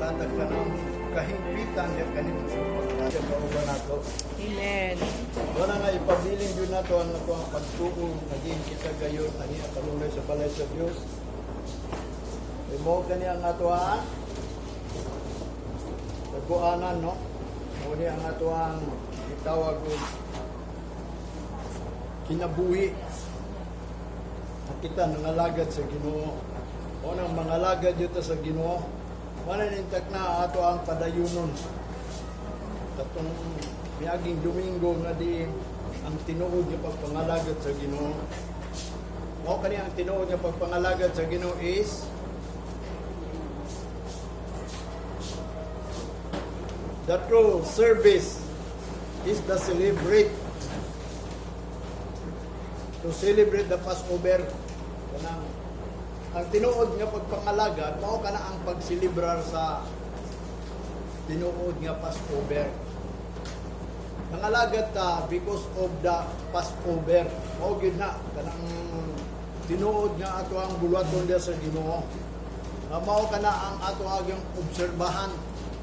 Maghatag ka ng kahimpitan diya kanimo sa pagkaya kauban nato. Amen. Wala nga ipabilin yun nato ang ato ang pagtuo naging kita gayon ani ang kanunay sa balay sa Dios. Kay mao kani ang ato ang taguanan, no? Mao ni ang ato ang gitawag og kinabuhi. At kita nangalagad sa Ginoo. O nang mangalagad yun ta sa Ginoo. Wala nintak na ato ang padayunon. Katong miaging Domingo nga di ang tinuod nga pagpangalagad sa Ginoo. Mao kani ang tinuod nga pagpangalagad sa Ginoo is the true service is the celebrate to celebrate the Passover. Kanang ang tinuod nga pagpangalagad mao kana ang pagselebrar sa tinuod nga Passover. Nangalagad ta because of the Passover. Mao gyud na kanang tinuod nga ato ang buluhaton diya sa Ginoo. Nga mao kana ang ato agyang obserbahan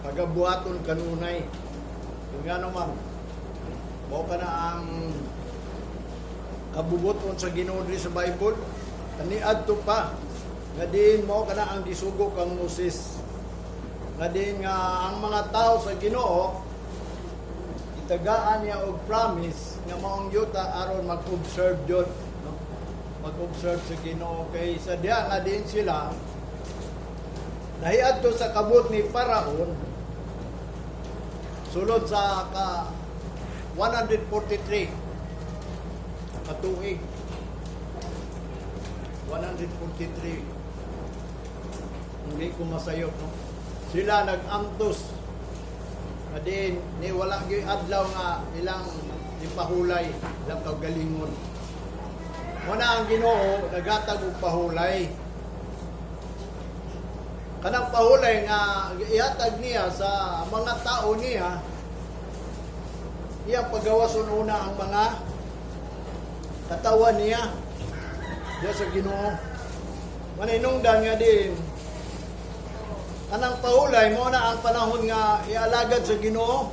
pagabuhaton kanunay. Kung ngano man mao kana ang kabubuton sa Ginoo diri sa Bible. Kaniadto pa nga diin mao kana ang gisugo kang Moses. Nga diin nga ang mga tao sa Ginoo itagaan niya og promise nga maong yuta aron mag-observe jud, no? Mag-observe sa Ginoo kay sa diha nga diin sila nahiadto sa kabot ni Paraon sulod sa ka 143 katuig, 143, hindi ko masayop, no? Sila nag-antos nga diin ni wala gyud adlaw nga ilang ipahulay ilang kaugalingon. Mao na ang Ginoo naghatag og pahulay. Kanang pahulay nga ihatag niya sa mga tao niya, iyang pagawason una ang mga katawan niya diya sa Ginoo. Maninungdan nga din kanang pahulay mo na ang panahon nga ialagad sa Ginoo.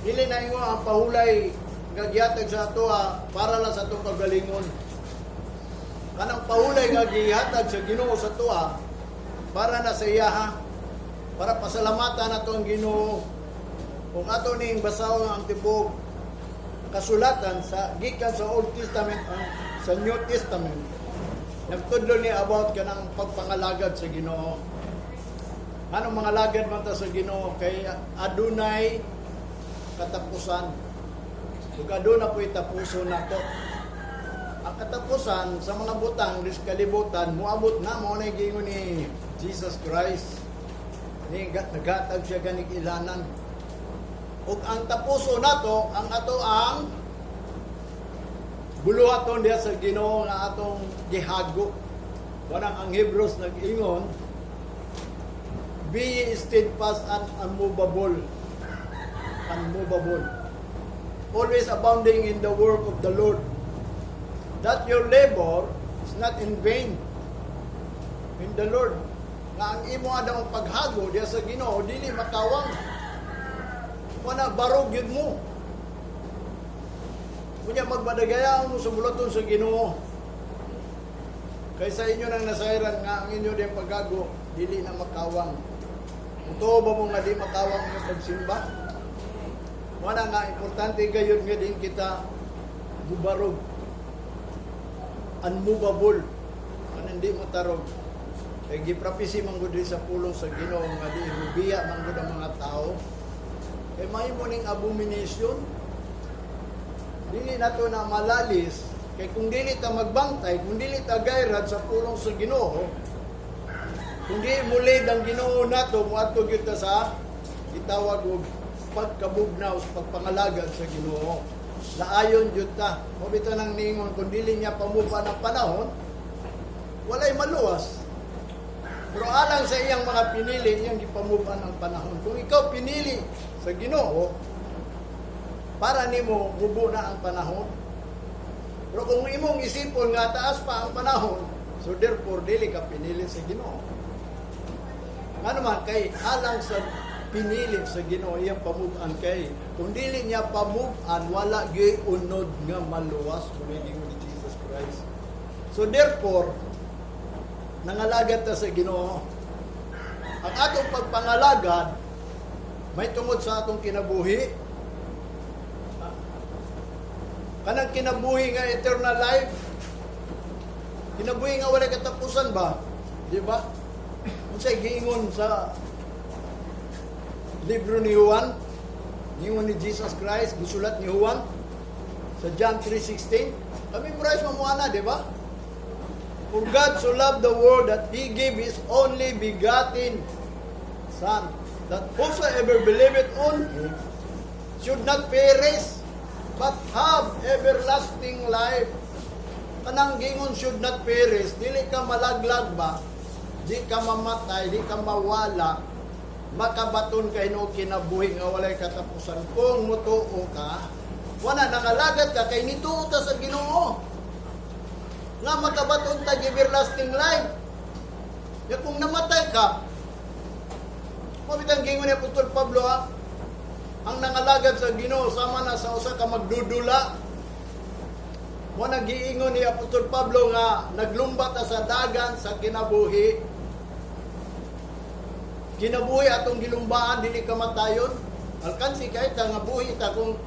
Dili na ingo ang pahulay nga gihatag sa atoa para lang sa atong kagalingon. Kanang pahulay nga gihatag sa Ginoo sa atoa para na sa iyaha, para pasalamatan nato ang Ginoo. Kung ato ning basahon ang tibok kasulatan sa gikan sa Old Testament ang sa New Testament, nagtudlo ni about kanang pagpangalagad sa Ginoo. Anong mga lagad man ta sa Ginoo kay adunay katapusan. Ug aduna po'y tapuson nato. Ang katapusan sa mga butang dis kalibutan moabot na. Mao na giingon ni Jesus Christ. Ni naghatag siya ganig ilanan. Ug ang tapuso nato ang ato ang buluhaton diha sa Ginoo nga atong gihago. Kanang ang Hebrews nag-ingon, "Be ye steadfast and unmovable." Unmovable. "Always abounding in the work of the Lord, that your labor is not in vain in the Lord." Nga ang imo adong paghago diha sa Ginoo dili makawang. Wala barog yun mo. Kunya magmadagayaon mo sa buluhaton sa Ginoo. Kaysa inyo nang nasayran nga ang inyo din paggago dili na makawang. Mutuo ba mo nga di makawang ang pagsimba? Wala nga importante gayon nga din kita mubarog. Unmovable. Kan hindi mo tarog. Kay giprapisi man gud diri sa pulong sa Ginoo nga di mubiya man gud ang mga tao. Kay mahimo ning abomination. Dili nato na malalis kay kung dili ta magbantay, kung dili ta gayrad sa pulong sa Ginoo, kung di mo lead ang Ginoo nato, moadto gyud ta sa gitawag og pagkabugnaw sa pagpangalagad sa Ginoo. Laayon gyud ta. Mao bitaw nang ningon kung dili niya pamupa ng panahon, walay maluwas. Pero alang sa iyang mga pinili, iyang gipamuban ang panahon. Kung ikaw pinili sa Ginoo, para nimo mubo na ang panahon. Pero kung imong isipon nga taas pa ang panahon, so therefore dili ka pinili sa Ginoo. Nga naman kay alang sa pinili sa Ginoo iyang pamug-an, kay kung dili niya pamug-an, wala gyud unod nga maluwas, kung ni Jesus Christ. So therefore, nangalagad ta sa Ginoo. Ang atong pagpangalagad may tungod sa atong kinabuhi. Kanang kinabuhi nga eternal life, kinabuhi nga walay katapusan ba? Di ba? Unsay giingon sa libro ni Juan? Giingon ni Jesus Christ, gisulat ni Juan sa John 3:16. Kami memorize mo na, di ba? "For God so loved the world that He gave His only begotten Son, that whosoever believeth on Him should not perish, but have everlasting life." Kanang gingon "should not perish," dili ka malaglag ba? Di ka mamatay, di ka mawala, makabaton ka hinuo kinabuhi nga walay katapusan kung mutuo ka. Wala nangalagad ka kay nituo ta sa Ginoo nga makabaton ta everlasting life. Ya kung namatay ka, mao bitang gingon ni Apostol Pablo ha, ang nangalagad sa Ginoo sama na sa usa ka magdudula. Mo nang giingon ni Apostol Pablo nga naglumba ta sa dagan sa kinabuhi. Kinabuhi atong gilumbaan, dili kamatayon. Alkansi kay ta nga buhi ta kung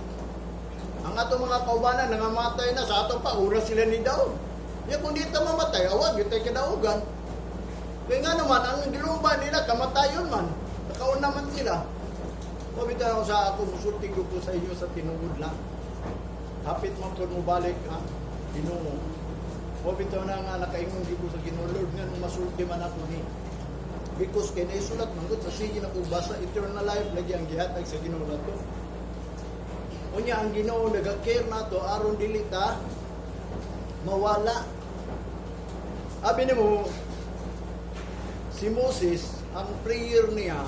ang atong mga kaubanan nangamatay na sa ato pa, oras sila ni daog. Ya kung di ta mamatay, awag gyud tay kadaugan. Kaya nga naman, ang gilumba nila, kamatayon man. Nakauna man sila. O bitaw sa ako, musulti ko po sa inyo sa tinuod lang. Hapit man po mo balik ang Ginoo. O bitaw na nga nakaingon gyud ko sa Ginoo, "Lord, nga nung masulti man ako ni?" Because kay naisulat man gud sa sige na kung basa, eternal life lagi ang gihatag sa Ginoo nato. Unya ang Ginoo naga-care nato aron dili ta mawala. Abi nimo si Moses, ang prayer niya,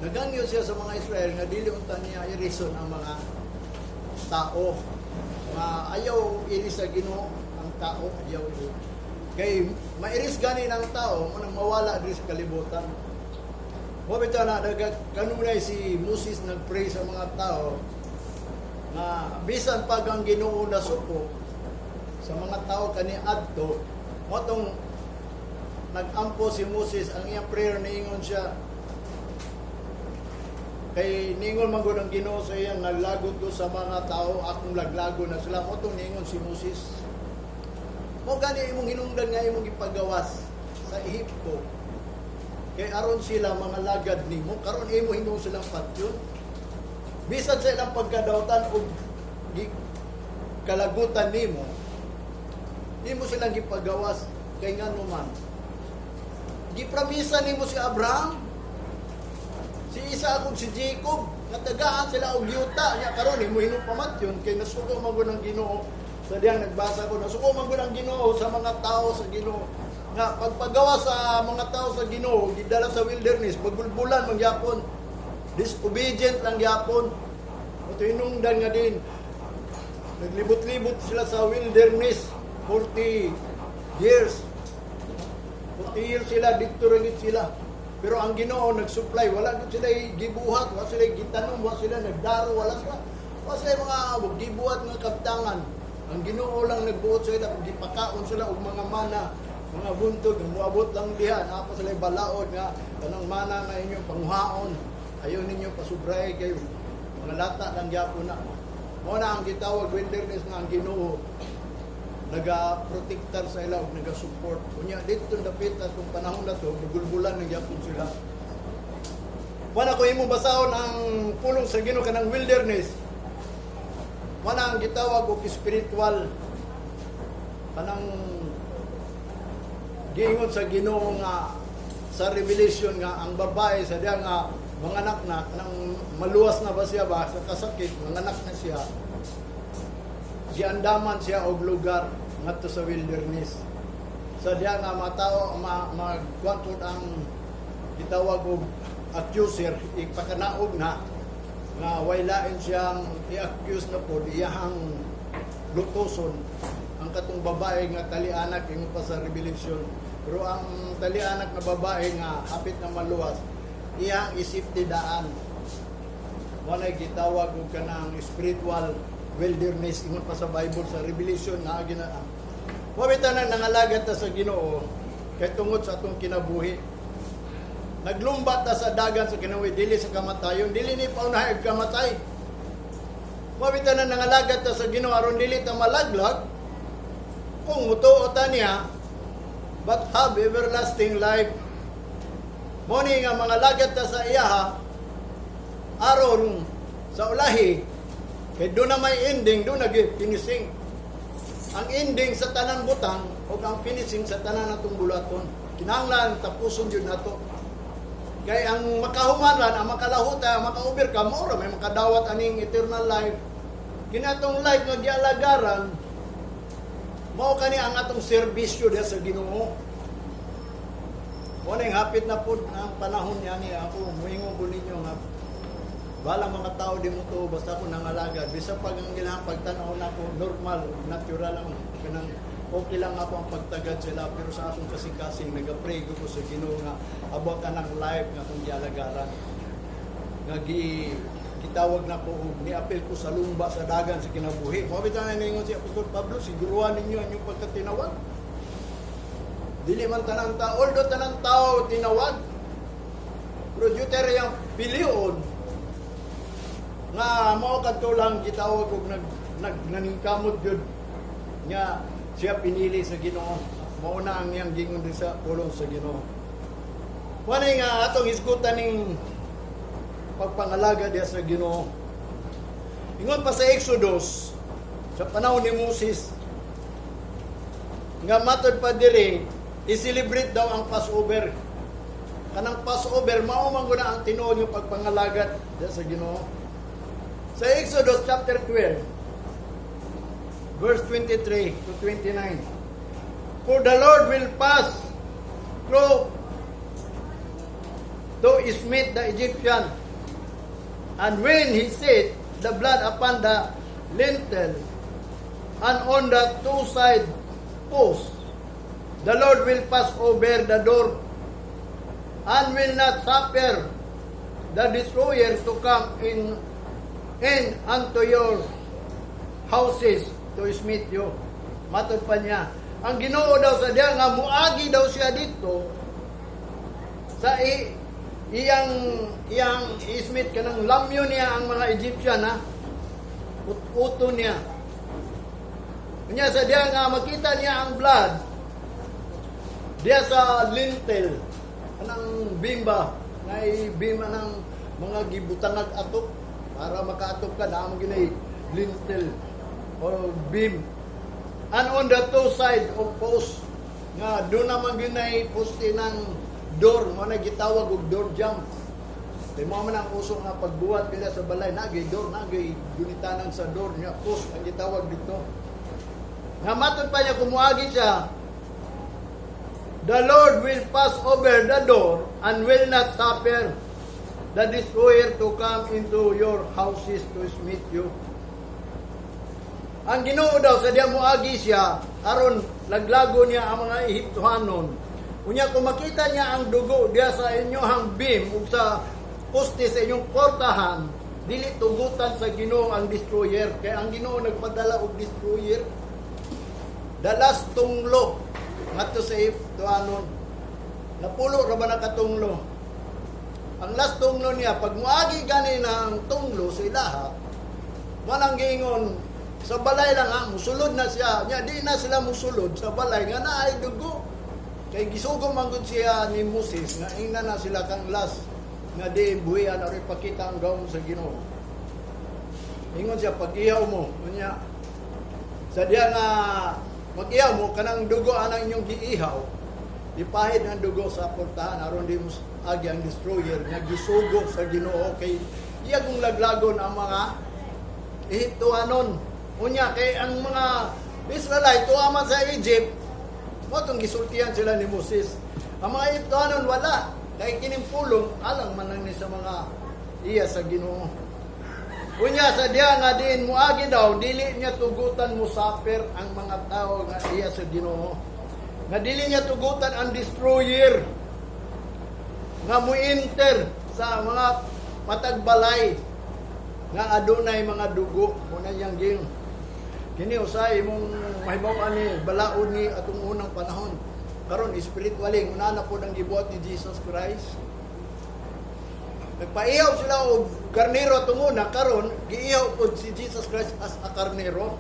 nagangyo siya sa mga Israel nga dili unta niya irison ang mga tao. Nga ayaw iris sa Ginoo ang tao, ayaw iris. Kay mairis gani ng tao, mo nang mawala diri sa kalibutan. Mo bitaw na naga kanunay si Moses nagpray sa mga tao nga bisan pag ang Ginoo nasuko sa mga tao kani adto, mo tong nag-ampo si Moses, ang iyang prayer, niingon siya kay ningon man gud ang Ginoo sa iya, "Naglagot ko sa mga tao, akong laglago na sila." Mo tong niingon si Moses, mo gani imong hinungdan nga imong gipagawas sa Ehipto kay aron sila mga lagad nimo, karon imo hinuon silang patyon bisan sa ilang pagkadawtan og kalagutan nimo, imo silang gipagawas kay ngano man gipramisa nimo si Abraham, si Isaac ug si Jacob nga tagaan sila og yuta nya karon imo hinupamatyon kay nasuko man gud ang Ginoo sa diyang nagbasa ko, nasuko man gud ang Ginoo sa mga tao sa Ginoo nga pagpagawa sa mga tao sa Ginoo, gidala sa wilderness, bagulbulan man gyapon, disobedient lang gyapon. Ito hinungdan nga din naglibot-libot sila sa wilderness 40 years. 40 years sila dito ra gid sila. Pero ang Ginoo nag-supply, wala gid sila gibuhat, wala sila gitanom, wala sila nagdaro, wala sila mga gibuhat nga kabtangan. Ang Ginoo lang nagbuot sa ila, gipakaon sila og mga mana, mga buntog, muabot lang diha, naa pa sila balaod nga kanang mana nga inyong panguhaon. Ayaw ninyo pasubray kayo. Mga lata lang gyapon na. Mao na ang gitawag wilderness nga ang Ginoo naga-protektar sa ila ug naga-support. Unya dito dapit atong panahon na to, gulbulan ng gyapon sila. Wala ko imo basahon ang pulong sa Ginoo kanang wilderness. Wala ang gitawag og spiritual, kanang giingon sa Ginoo nga sa Revelation nga ang babae sa diya nga manganak na, kanang maluwas na ba siya ba sa kasakit, manganak na siya, giandaman siya og lugar ngadto sa wilderness sa diya nga mga tao magkuan ang gitawag og accuser, ipakanaog na nga way lain siyang i-accuse na pod iyahang lutoson ang katong babae nga talianak, ingon pa sa Revelation. Pero ang talianak na babae nga hapit na maluwas, iyang i-safety daan. Mao na gitawag og kanang spiritual wilderness, ingon pa sa Bible sa Revelation na gina. Wa bitaw nang nangalagad ta sa Ginoo kay tungod sa atong kinabuhi. Naglumba ta sa dagan sa kinabuhi, dili sa kamatayon, dili ni paunahay og kamatay. Wa bitaw nang nangalagad ta sa Ginoo aron dili ta malaglag kung mutuo ta niya, but have everlasting life. Mao ni nga mangalagad ta sa iyaha aron sa ulahi kay doon na may ending, doon na finishing. Ang ending sa tanan butang o ang finishing sa tanan natong buluhaton. Kinahanglan tapuson jud nato. Kay ang makahumanan, ang makalahuta, ang maka-overcome, mao ra may makadawat aning eternal life. Kini atong life nga gialagaran, mao kani ang atong serbisyo diha sa Ginoo. Mao na yung hapit na pud ang panahon niya ni ako, muingon ko ninyo nga bala mga tao di mo to, basta ako nangalagad. Bisa pag ang ilang pagtanaw na ako, normal, natural lang, kanang okay lang ako ang pagtagad sila, pero sa akong kasing-kasing, nagapray ko sa Ginoo nga abot ang life nga akong gialagaran. Nga gitawag na ko og niapil ko sa lumba sa dagan sa kinabuhi. Mao bitaw na ningon si Apostol Pablo, siguruhan ninyo ang inyong pagkatinawag. Dili man tanan tao, although tanan tao tinawag, pero juter yung pilion nga mao kadto lang gitawag og nag nag naningkamot jud nga siya pinili sa Ginoo. Mao na ang iyang gingon din sa pulong sa Ginoo. Wala nga atong hisgutan ning pagpangalaga diya sa Ginoo. Ingon pa sa Exodus, sa panahon ni Moses, nga matod pa diri, i-celebrate daw ang Passover. Kanang Passover, mao man guna ang tinuod nga pagpangalagad diya sa Ginoo. Sa Exodus chapter 12, verse 23 to 29. "For the Lord will pass through to smite the Egyptian. And when he seeth the blood upon the lintel and on the two side posts, the Lord will pass over the door and will not suffer the destroyer to come in unto your houses to smite you." Matod pa niya, ang Ginoo daw sa diya nga muagi daw siya dito sa iyang iyang ismit, kanang lamyo niya ang mga Egyptian ha. Uto niya. Unya sa diya nga makita niya ang blood diya sa lintel, anang bimba na bima ng mga gibutangag atop para makaatop ka na ginay lintel or beam, and on the two side of post, nga doon naman ginay poste ng door mo na gitawag og door jamb. Kay mo man ang uso nga pagbuhat nila sa balay, nagay door, nagay gunitanan sa door niya, post ang gitawag dito. Nga matod pa niya, kumuagi siya, the Lord will pass over the door and will not suffer the destroyer to come into your houses to smite you. Ang Ginoo daw sa diya moagi siya aron laglago niya ang mga Ehiptohanon. Unya kung makita niya ang dugo diya sa inyong beam ug sa poste sa inyong portahan, dili tugutan sa Ginoo ang destroyer, kay ang Ginoo nagpadala og destroyer. The last tunglo ngadto sa Ehiptohanon. Napulo ra ba na katunglo? Ang last tunglo niya, pag muagi gani ng tunglo sa ilaha, walang giingon sa balay lang ha, musulod na siya. Nya di na sila musulod sa balay nga naay dugo. Kay gisugo man gud siya ni Moses nga ingna na sila kang last nga di buhian aron ipakita ang gahom sa Ginoo. Ingon siya, pag-ihaw mo, unya sa diya nga mag-ihaw mo kanang dugo anang inyong giihaw, ipahid ang dugo sa portahan aron di mo agi ang destroyer nga gisugo sa Ginoo kay iya kung laglagon ang mga Ehiptohanon. Unya kay ang mga Israelite tuwa man sa Egypt, mo tong gisultihan sila ni Moses. Ang mga Ehiptohanon wala kay kining pulong alang man lang ni sa mga iya sa Ginoo. Unya sa diya nga diin muagi daw, dili niya tugutan mo suffer ang mga tao nga iya sa Ginoo. Nga dili niya tugutan ang destroyer nga mo-enter sa mga matag balay nga adunay mga dugo. Mao na iyang giingon. Kini usahay imong mahibaw-an ni balaod ni atong unang panahon. Karon spiritually, una na pod ang gibuhat ni Jesus Christ. Nagpaihaw sila og karnero atong una, karon giihaw pod si Jesus Christ as a karnero.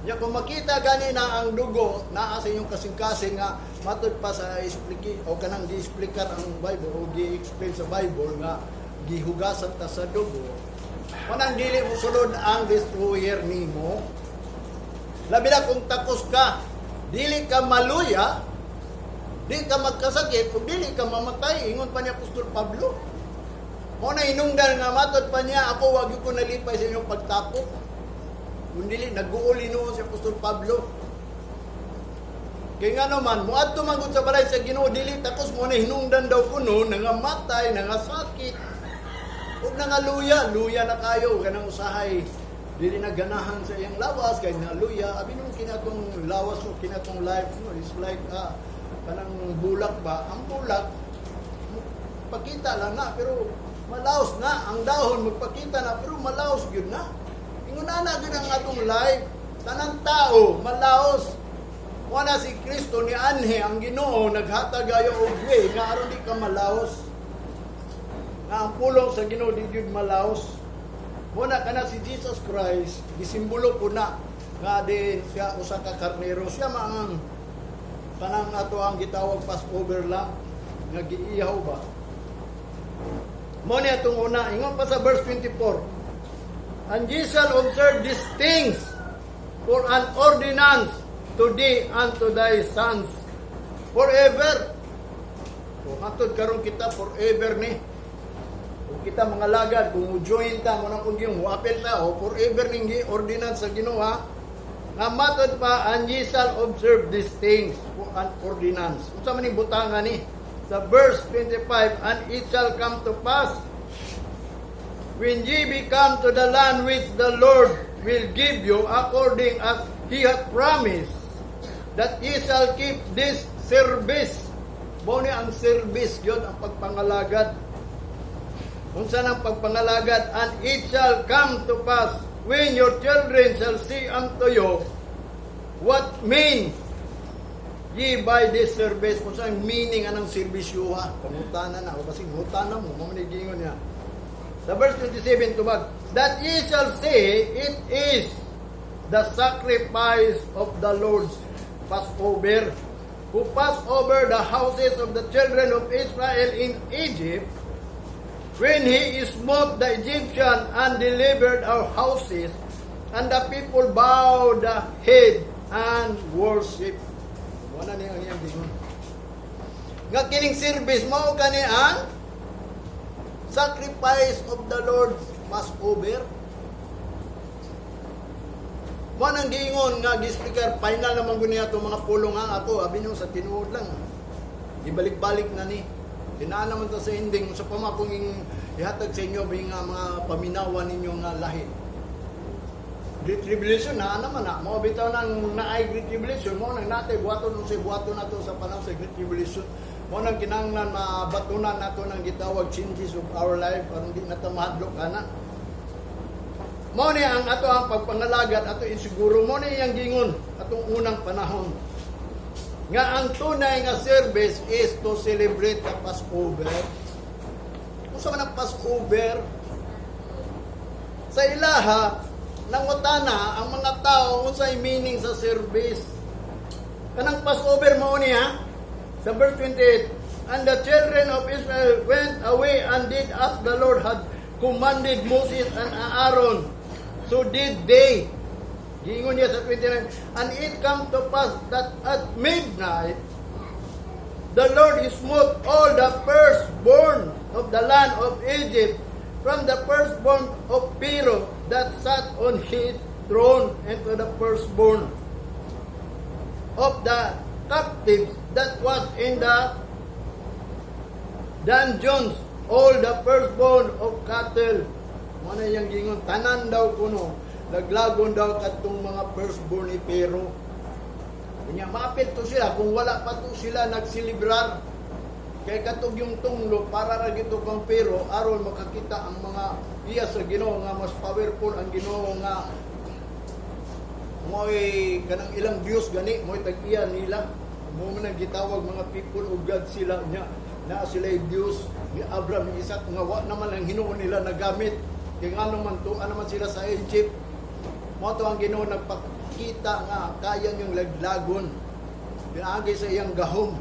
Nya kung makita gani na ang dugo naa sa inyong kasing-kasing nga matud pa sa explain o kanang gi-explikar ang Bible o gi-explain sa Bible nga gihugasan ta sa dugo. Kanang dili mo sulod ang destroyer nimo. Labi na kung takos ka, dili ka maluya, di ka magkasakit, ug dili ka mamatay, ingon pa ni Apostol Pablo. Mao na hinungdan nga matod pa niya, "Ako wa gyud ko nalipay sa inyong pagtapok." Kung dili, nag-uuli noon si Apostol Pablo. Kaya nga naman, muadto man gud sa balay sa Ginoo, dili takos. Mao na hinungdan daw kuno, nangamatay, nangasakit, ug nangaluya, luya na kayo, kanang usahay, dili na ganahan sa iyang lawas, kay naluya, abi nung kinatong lawas o kinatong life, no, is like, kanang bulak ba? Ang bulak, pakita lang na, pero malaos na. Ang dahon, magpakita na, pero malaos gyud na. Ingon na gyud ang atong life. Tanang tao, malaos. Wala si Kristo ni anhi ang Ginoo naghatag ayo og way nga aron di ka malaos. Nga ang pulong sa Ginoo di gyud malaos. Muna kana si Jesus Christ gisimbolo po na nga din siya usa ka karnero, siya maang kanang ato ang gitawag Passover lamb nga giihaw ba. Mao ni atong una, ingon pa sa verse 24. "And ye shall observe these things for an ordinance to thee and to thy sons forever." Kung hantod karon kita, forever ni. Kung kita mga lagad, kung mo-join ta, mo nang kung mo apel ta, o forever ning ordinance sa Ginoo ha. Nga matod pa, "And ye shall observe these things for an ordinance." Unsa man ning butangan ni? Sa verse 25, "And it shall come to pass, when ye be come to the land which the Lord will give you according as he hath promised, that ye shall keep this service." Mao ni ang service yun, ang pagpangalagad. Unsa nang pagpangalagad? "And it shall come to pass, when your children shall say unto you, 'What mean ye by this service?'" Kung saan meaning anang serbisyo ha? Pangutana na. O kasi ngutana mo, mao man giingon niya. Sa verse 27, tubag, "That ye shall say, 'It is the sacrifice of the Lord's Passover, who passed over the houses of the children of Israel in Egypt, when he smote the Egyptian and delivered our houses.' And the people bowed the head and worship." Wala niya ang iyang giingon. Nga kining service mao kani ang sacrifice of the Lord's Passover. Mao nang giingon nga gi-speaker final naman gud niya itong mga pulong nga ako abi nyo sa tinuod lang. Ibalik-balik na ni. Tinaan naman ta sa ending sa pama kung ihatag sa inyo bi nga mga paminawan ninyo nga lahi. Great Tribulation na naman na. Mao bitaw nang naay Great Tribulation, mao nang natay buhaton unsay buhaton nato sa panahon sa Great Tribulation. Mao nang kinahanglan mabatunan nato ng gitawag changes of our life aron di na ta mahadlok ana. Mao ni ang ato ang pagpangalagad ato isiguro, mao ni iyang gingon atong unang panahon. Nga ang tunay nga service is to celebrate the Passover. Unsa man ang Passover? Sa ilaha, nangutana ang mga tao unsay meaning sa service. Kanang Passover mao niya sa verse 28, "And the children of Israel went away and did as the Lord had commanded Moses and Aaron. So did they." Giingon niya sa 29, "And it come to pass that at midnight, the Lord smote all the firstborn of the land of Egypt, from the firstborn of Pharaoh that sat on his throne, and to the firstborn of the captives that was in the dungeons, all the firstborn of cattle." Mao na iyang gingon, tanan daw kuno, laglagon daw kadtong mga firstborn ni Pharaoh. Unya maapil to sila kung wala pa to sila nagsilibrar. Kay katong yung tunglo para ra gito kang pero aron makakita ang mga iya sa Ginoo nga mas powerful ang Ginoo nga mo'y kanang ilang Dios gani, mo'y tag-iya nila. Mo man ang gitawag mga people of God sila nya naa sila Dios ni Abraham, ni Isaac, nga wa naman ang Ginoo nila nagamit kay ngano man tuan naman sila sa Egypt. Mo to ang Ginoo nagpakita nga kaya niyong laglagon pinaagi sa iyang gahom.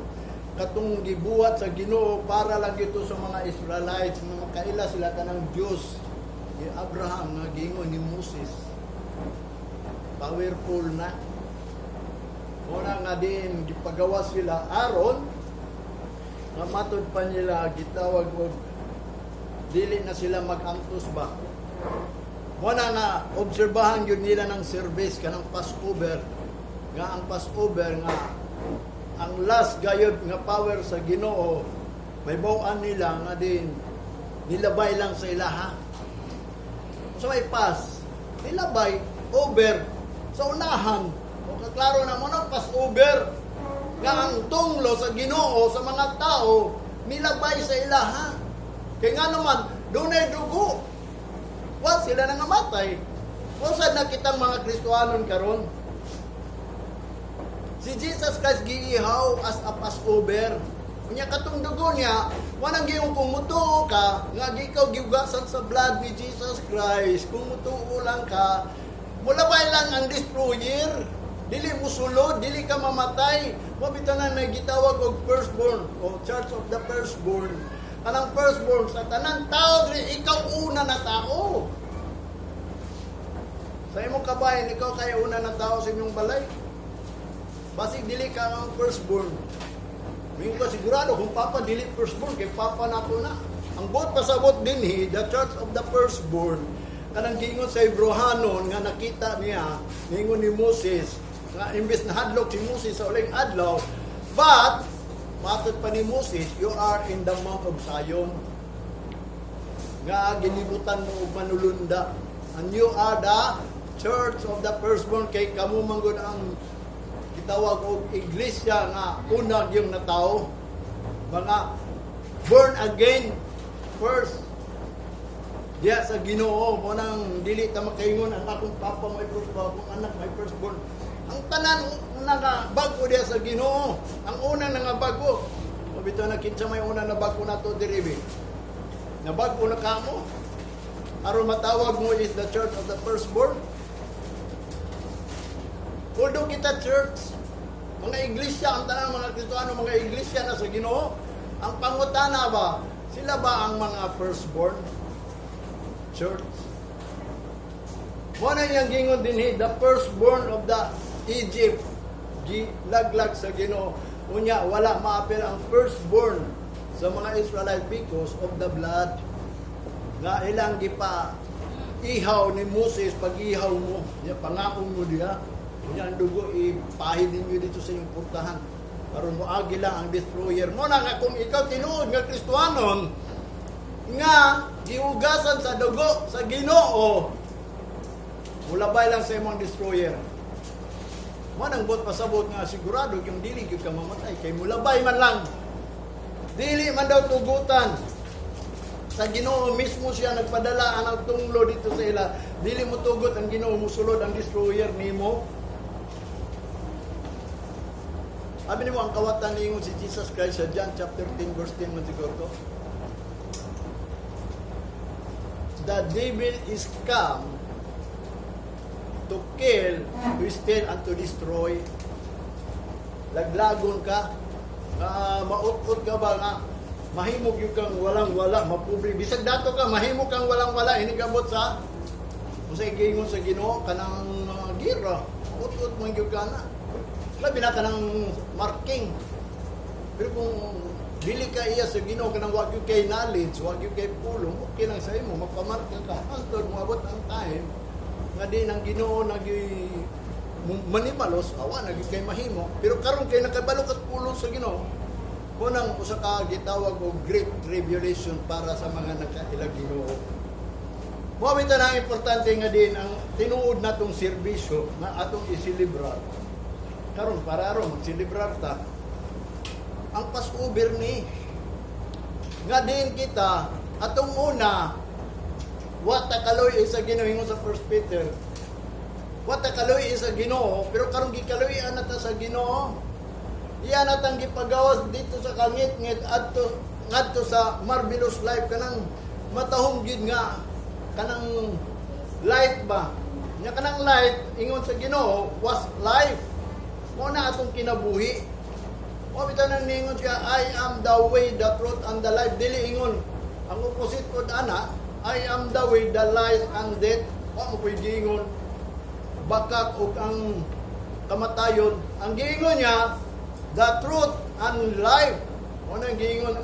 Katong gibuhat sa Ginoo para lang gito sa mga Israelites nga makaila sila kanang Dios ni Abraham nga giingon ni Moses, powerful na. Muna nga din gipagawa sila aron nga matud pa nila gitawag og dili na sila mag-antos ba. Muna nga obserbahan yun nila ng service kanang Passover, nga ang Passover nga ang last gayod nga power sa Ginoo, may bawaan nila nga din nilabay lang sa ilaha. Sa may pass, nilabay over sa unahan. O kaklaro na mo na Passover nga ang tunglo sa Ginoo sa mga tao nilabay sa ilaha. Kay nga naman dunay dugo, wa sila nangamatay. Wa sad na kitang mga Kristohanon karon. Si Jesus Christ giihaw as a Passover. Unya katong dugo niya, wanang giyong kung mutuo ka, nga ikaw giugasan sa blood ni Jesus Christ, kung mutuo lang ka, mulabay lang ang destroyer. Dili mo sulod, dili ka mamatay. Mo bitaw na may gitawag og firstborn o Church of the Firstborn. Kanang firstborn sa tanan tao diri, ikaw una na tao. Sa imong kabahin, ikaw kay una na tao sa inyong balay. Basig dili ka ang firstborn. Mingon ka sigurado kung papa dili firstborn kay papa nako na. Ang buot pasabot dinhi, the Church of the Firstborn, kanang giingon sa Hebreohanon nga nakita niya, ningon ni Moses, nga imbes na hadlok si Moses sa uling adlaw, but matod pa ni Moses, you are in the Mount of Zion nga gilibutan mo og manulunda. And you are the Church of the Firstborn kay kamo man gud ang gitawag og iglesia nga una yung natao. Mga born again first diya sa Ginoo. Mo nang dili ta makaingon ang akong papa may firstborn, akong anak may firstborn. Ang tanan una nga bag-o diya sa Ginoo. Ang una na nga bag-o. O bitaw na kinsa may una na bag-o nato diri be? Nabag-o na kamo? Aron matawag mo is the Church of the Firstborn. Although kita church, mga iglesia, ang tanang mga Kristiyano, mga iglesia na sa Ginoo, ang pangutana ba, sila ba ang mga firstborn church? Mo na iyang gingon dinhi, the firstborn of the Egypt, gilaglag sa Ginoo. Unya, wala maapil ang firstborn sa mga Israelite because of the blood nga ilang gipa ihaw ni Moses. Pag ihaw mo niya, pangaon mo diya. Unya ang dugo ipahid ninyo dito sa inyong portahan aron moagi lang ang destroyer. Mo na nga kung ikaw tinuod nga Kristohanon nga giugasan sa dugo sa Ginoo, mulabay lang sa imong destroyer. Mo nang buot pasabot nga sigurado yung dili gyud ka mamatay kay mulabay man lang. Dili man daw tugutan sa Ginoo mismo, siya nagpadala ang tunglo dito sa ila. Dili mo tugot ang Ginoo musulod ang destroyer nimo. Sabi nimo ang kawatan, ningon si Jesus Christ sa John chapter 10 verse 10 man siguro to. The devil is come to kill, to steal, and to destroy. Laglagon ka, maut-ut ka ba nga, mahimog yung kang walang-wala, mapobre. Bisag dato ka, mahimo kang walang-wala, hinigabot sa, kung sa giingon sa Ginoo, kanang mga gira, maut-ut man gyud ka na. Labi na kanang marking. Pero kung dili ka iya sa Ginoo, kanang wa gyud kay knowledge, wa gyud kay pulong, okay lang sa imo, magpamarka ka hangtod moabot ang time nga di nang Ginoo nagi manimalos, awa na gyud kay mahimo. Pero karon kay nakabalo kas pulong sa Ginoo, kunang usa ka gitawag og great tribulation para sa mga nakaila Ginoo. Mao bitaw na importante nga din ang tinuod natong serbisyo nga atong iselebrar. Karon para aron magselebrar ta. Ang Passover ni nga din kita atong una wa ta kaloy sa Ginoo, ingon sa 1 Peter. Wa ta kaloy sa Ginoo, pero karon gikaloy-an na ta sa Ginoo. Iya na tang gipagawas dito sa kangit-ngit adto ngadto sa marvelous life, kanang matahong gid nga kanang light ba. Nya kanang light, ingon sa Ginoo, was life. Mo na atong kinabuhi. O bitaw nang ningon siya, "I am the way, the truth, and the life." Dili ingon. Ang opposite pod ana, "I am the way, the life, and death." Wa mo po'y giingon bakak ug ang kamatayon. Ang giingon niya, the truth and life. Mo nang giingon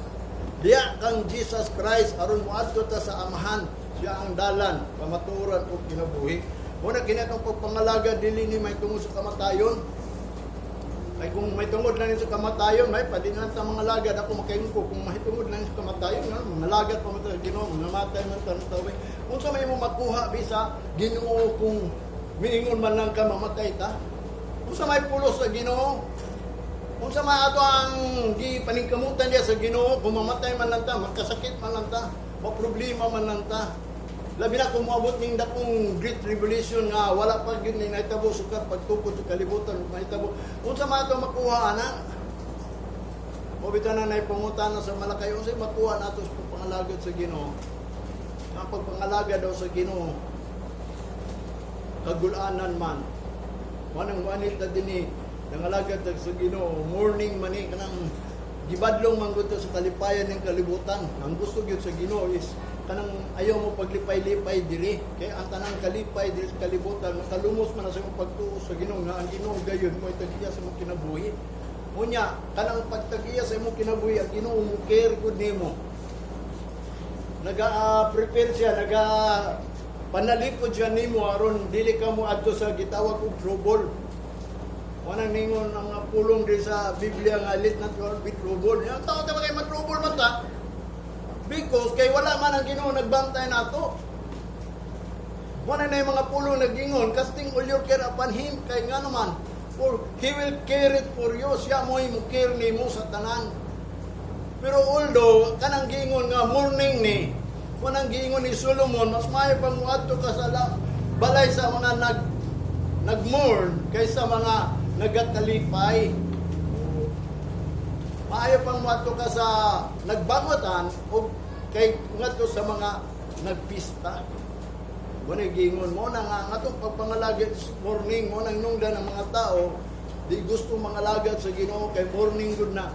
diya kang Jesus Christ aron moadto ta sa Amahan. Siya ang dalan, kamatuoran ug kinabuhi. Mo na kini atong pagpangalaga, dili ni may tungod sa kamatayon. Ay kung may tungod lang sa kamatayon, may pwede na lang ta mga lagad. Ako makaingon ko, kung may tungod lang sa kamatayon, nga, mga lagad pa man ta sa Ginoo, mga matay man ta ng tawi. Unsa may mo makuha bisa Ginoo kung miingon man lang ka mamatay ta? Unsa may pulos sa Ginoo? Unsa may ato ang gipaningkamutan diya sa Ginoo kung mamatay man lang ta, magkasakit man lang ta, maproblema man lang ta? Labi na kung moabot ning dakong Great Tribulation nga wala pa gyud ning nahitabo sukad pagtukod sa kalibutan mahitabo. Unsa man ato makuha ana? Mo bitaw na naipangutana sa Malakay, unsay makuha nato sa pagpangalagad sa Ginoo? Ang pagpangalagad daw sa Ginoo kagulanan man. Wanang wanit na dinhi nangalagad sa Ginoo, morning man ni kanang gibadlong man gud sa kalipayan ng kalibutan. Ang gusto gyud sa Ginoo is kanang ayaw mo paglipay-lipay diri kay ang tanang kalipay diri sa kalibutan makalumos man na sa imong pagtuo sa Ginoo nga ang Ginoo gayon mo tagiya sa imong kinabuhi. Unya kanang pagtagiya sa imong kinabuhi, ang Ginoo mo care gud nimo, naga-prepare siya, naga panalipod siya nimo aron dili ka mo adto sa gitawag og trouble. Wanang ningon ang mga pulong diri sa Biblia nga let not your be trouble. Yang tao ta kay ma-trouble man ta. Because kay wala man ang Ginoo nagbantay nato. Wala na yung mga pulong nagingon, casting all your care upon Him, kay nga naman, for He will care it for you. Siya mo mo care nimo sa tanan. Pero although, kanang giingon nga morning ni, kanang giingon ni Solomon, mas maayo pang muadto ka sa balay sa mga nagmourn kaysa mga nagakalipay. Maayo pang muadto ka sa nagbangotan o kay ngadto sa mga nagpista. Mao giingon mo na nga ang atong pagpangalagad morning mo nang nungdan ang mga tao di gusto mangalagad sa Ginoo kay morning gud na.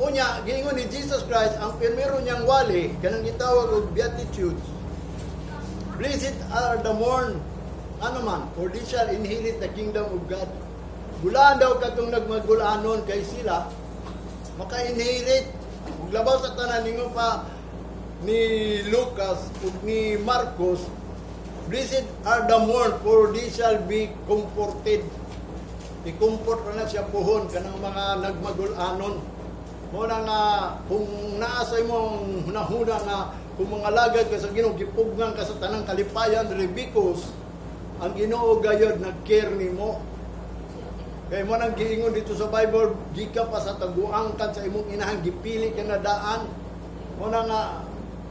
Unya, giingon ni Jesus Christ, ang primero niyang wali, kanang gitawag og Beatitudes. "Blessed are the mourn," ano man, "for they shall inherit the kingdom of God." Gulaan daw katong nagmagulanon kay sila, maka-inherit. Ug labaw sa tanan, ningon pa ni Lucas ug ni Marcos, "Blessed are the mourn, for they shall be comforted." I-comfort na siya puhon kanang mga nagmagulanon. Mo na nga kung naa sa imong hunahuna nga kung mga lagad ka sa Ginoo gipugnan ka sa tanang kalipayan diri, because ang Ginoo gayod nag-care nimo. Kay mo nang giingon dito sa Bible, gikan pa sa taguang kan sa imong inahan gipili ka na daan. Mo na nga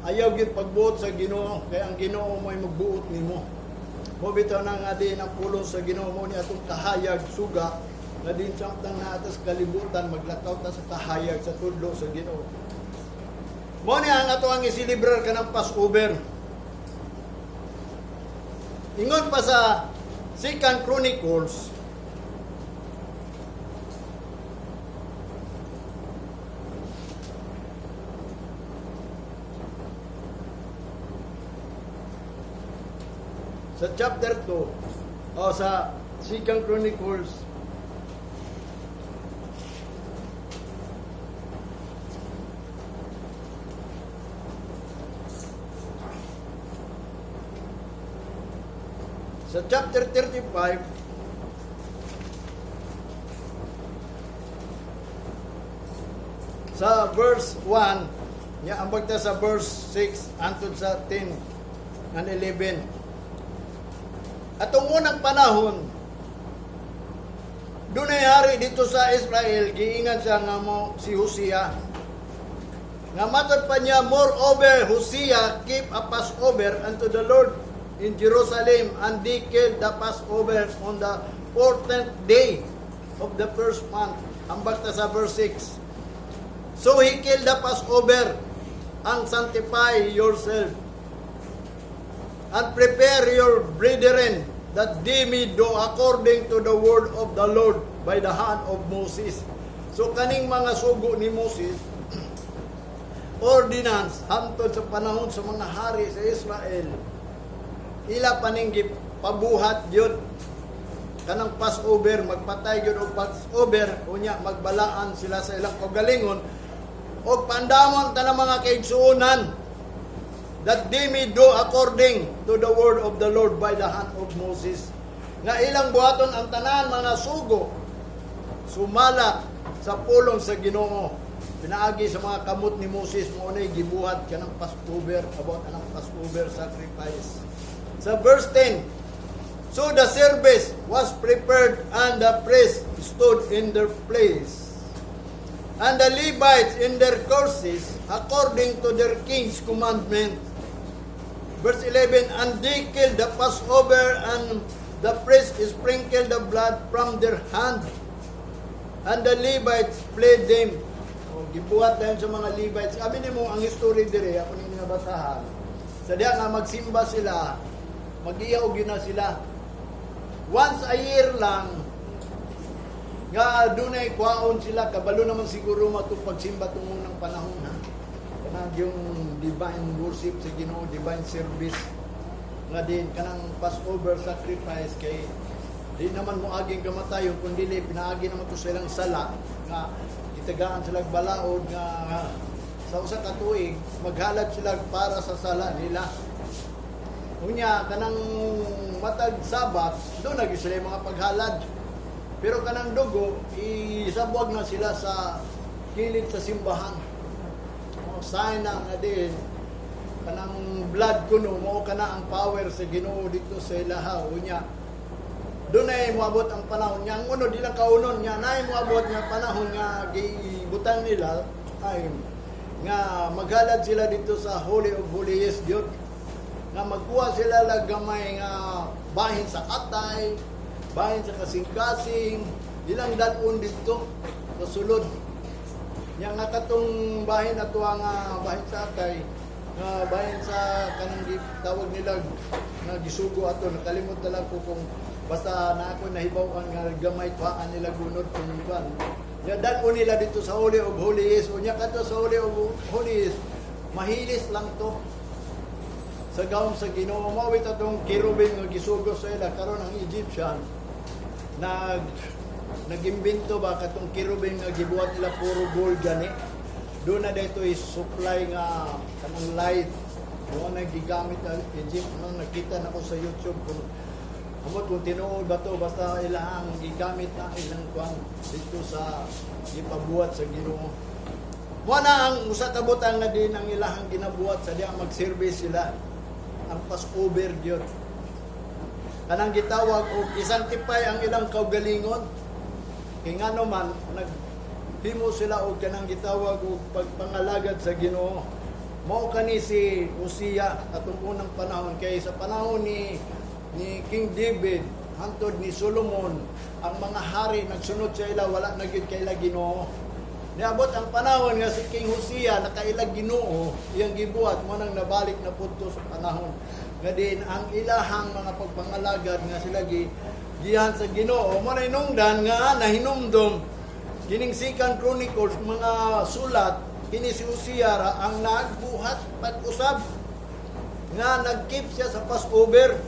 ayaw gyud pagbuot sa Ginoo kay ang Ginoo mo'y magbuot nimo. Mo bitaw na nga din ang pulong sa Ginoo mo ni atong kahayag suga nga din samtang naa ta sa kalibutan maglakaw ta sa kahayag sa tudlo sa Ginoo. Mo ni ang ato ang isilibrar kanang Passover. Ingon pa sa Second Chronicles sa chapter 2 o sa Second Chronicles sa chapter 35, sa verse 1 nya ambag ta sa verse 6 hangtod sa 10 and 11. Atong unang panahon, Dunay hari didto sa Israel, giingan siya nga mo si Hosea. Nga matod pa niya, "Moreover, Hosea keep a Passover unto the Lord in Jerusalem, and they killed the Passover on the 14th day of the first month." Ambag ta sa verse 6. "So he killed the Passover, and sanctify yourself, and prepare your brethren, that they may do according to the word of the Lord by the hand of Moses." So kaning mga sugo ni Moses, ordinance hantod sa panahon sa mga hari sa Israel, ila paning pabuhat yun kanang Passover, magpatay gyud og Passover, unya magbalaan sila sa ilang kaugalingon og pandamon ta mga kaigsuonan, "that they may do according to the word of the Lord by the hand of Moses." Nga ilang buhaton ang tanan mga sugo sumala sa pulong sa Ginoo pinaagi sa mga kamot ni Moses. Mo nay gibuhat kanang Passover, about anang Passover sacrifice. Sa verse 10, "So the service was prepared, and the priests stood in their place and the Levites in their courses, according to their king's commandment." Verse 11, "And they killed the Passover, and the priests sprinkled the blood from their hand, and the Levites played them." O, gibuhat dayon sa mga Levites. Sabi nimo ang history dire, ako ninyo nabasahan. Sa diya nga magsimba sila, mag-ihaw gyud na sila. Once a year lang, nga dunay kwaon sila, kabalo naman siguro matong pagsimba tungod ng panahon ha. Kanang yung divine worship sa Ginoo, divine service nga din kanang Passover sacrifice, kay di naman mo aging kamatayon kung dili pinaagi naman to silang sala nga gitagaan sila balaod nga sa usa ka tuig maghalad sila para sa sala nila. Unya kanang matag Sabat doon na gyud sila yung mga paghalad. Pero kanang dugo isabwag na sila sa kilid sa simbahan. O, sign na nga din kanang blood kuno mo kana ang power sa Ginoo dito sa ilaha. Unya doon ay moabot ang panahon niya. Ang uno, di lang kaunon niya. Nay moabot nga panahon nga gibutang nila ay nga maghalad sila dito sa Holy of Holies gyud. Nga magkuha sila lag gamay nga bahin sa atay, bahin sa kasing-kasing, ilang dad-on dito sa sulod. Nya nga katong bahin ato nga bahin sa atay, nga bahin sa kanang tawag nila nga gisugo ato, nakalimot na lang ko kung basta na ako nahibaw-an nga gamay kuhaan nila gunod kung kuan. Ya dad-on nila dito sa Holy of Holies. Unya kadto sa Holy of Holies, mahilis lang to sa gahom sa Ginoo. Mao atong kerubim nga gisugo sa ila. Karon ang Egyptian nagimbento ba katong kerubim nga gibuhat nila, puro gold gani. Doon na dito is supply nga kanang light mo na gigamit ang Egypt no. Nakita na ko sa YouTube kung amot kung tinuod ba to, basta ilahang gigamit na ilang kwan dito sa gipabuhat sa Ginoo. Mo na ang usa ka butang nga din ang ilahang ginabuhat sa diya mag-service sila, ang Passover gyud. Kanang gitawag og i-sanctify ang ilang kaugalingon. Kay ngano man naghimo sila og kanang gitawag og pagpangalagad sa Ginoo. Mao kani si Hosea atong unang panahon, kay sa panahon ni King David hantod ni Solomon, ang mga hari nagsunod sa ila, wala na gyud kaila Ginoo. Niabot ang panahon nga si King Hosea nakaila Ginoo, iyang gibuhat mo nang nabalik na pudto sa panahon nga din ang ilahang mga pagpangalagad nga sila gi gihan sa Ginoo. Mo na hinungdan nga nahinumdum kining Second Chronicles mga sulat, kini si Hosea ra ang nagbuhat pag-usab nga nag-keep siya sa Passover.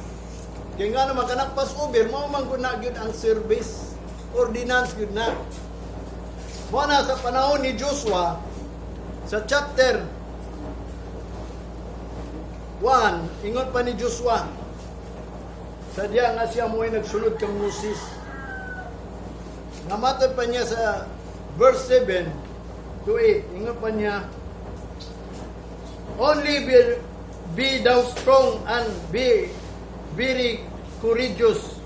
Kay nga naman kanang Passover mao man gud na gyud ang service ordinance gyud na. Mo na sa panahon ni Joshua, sa chapter 1, ingon pa ni Joshua sa diya nga siya mo'y nagsulod kang Moses. Nga matod pa niya sa verse 7 to 8, ingon pa niya, "Only be thou strong and be very courageous."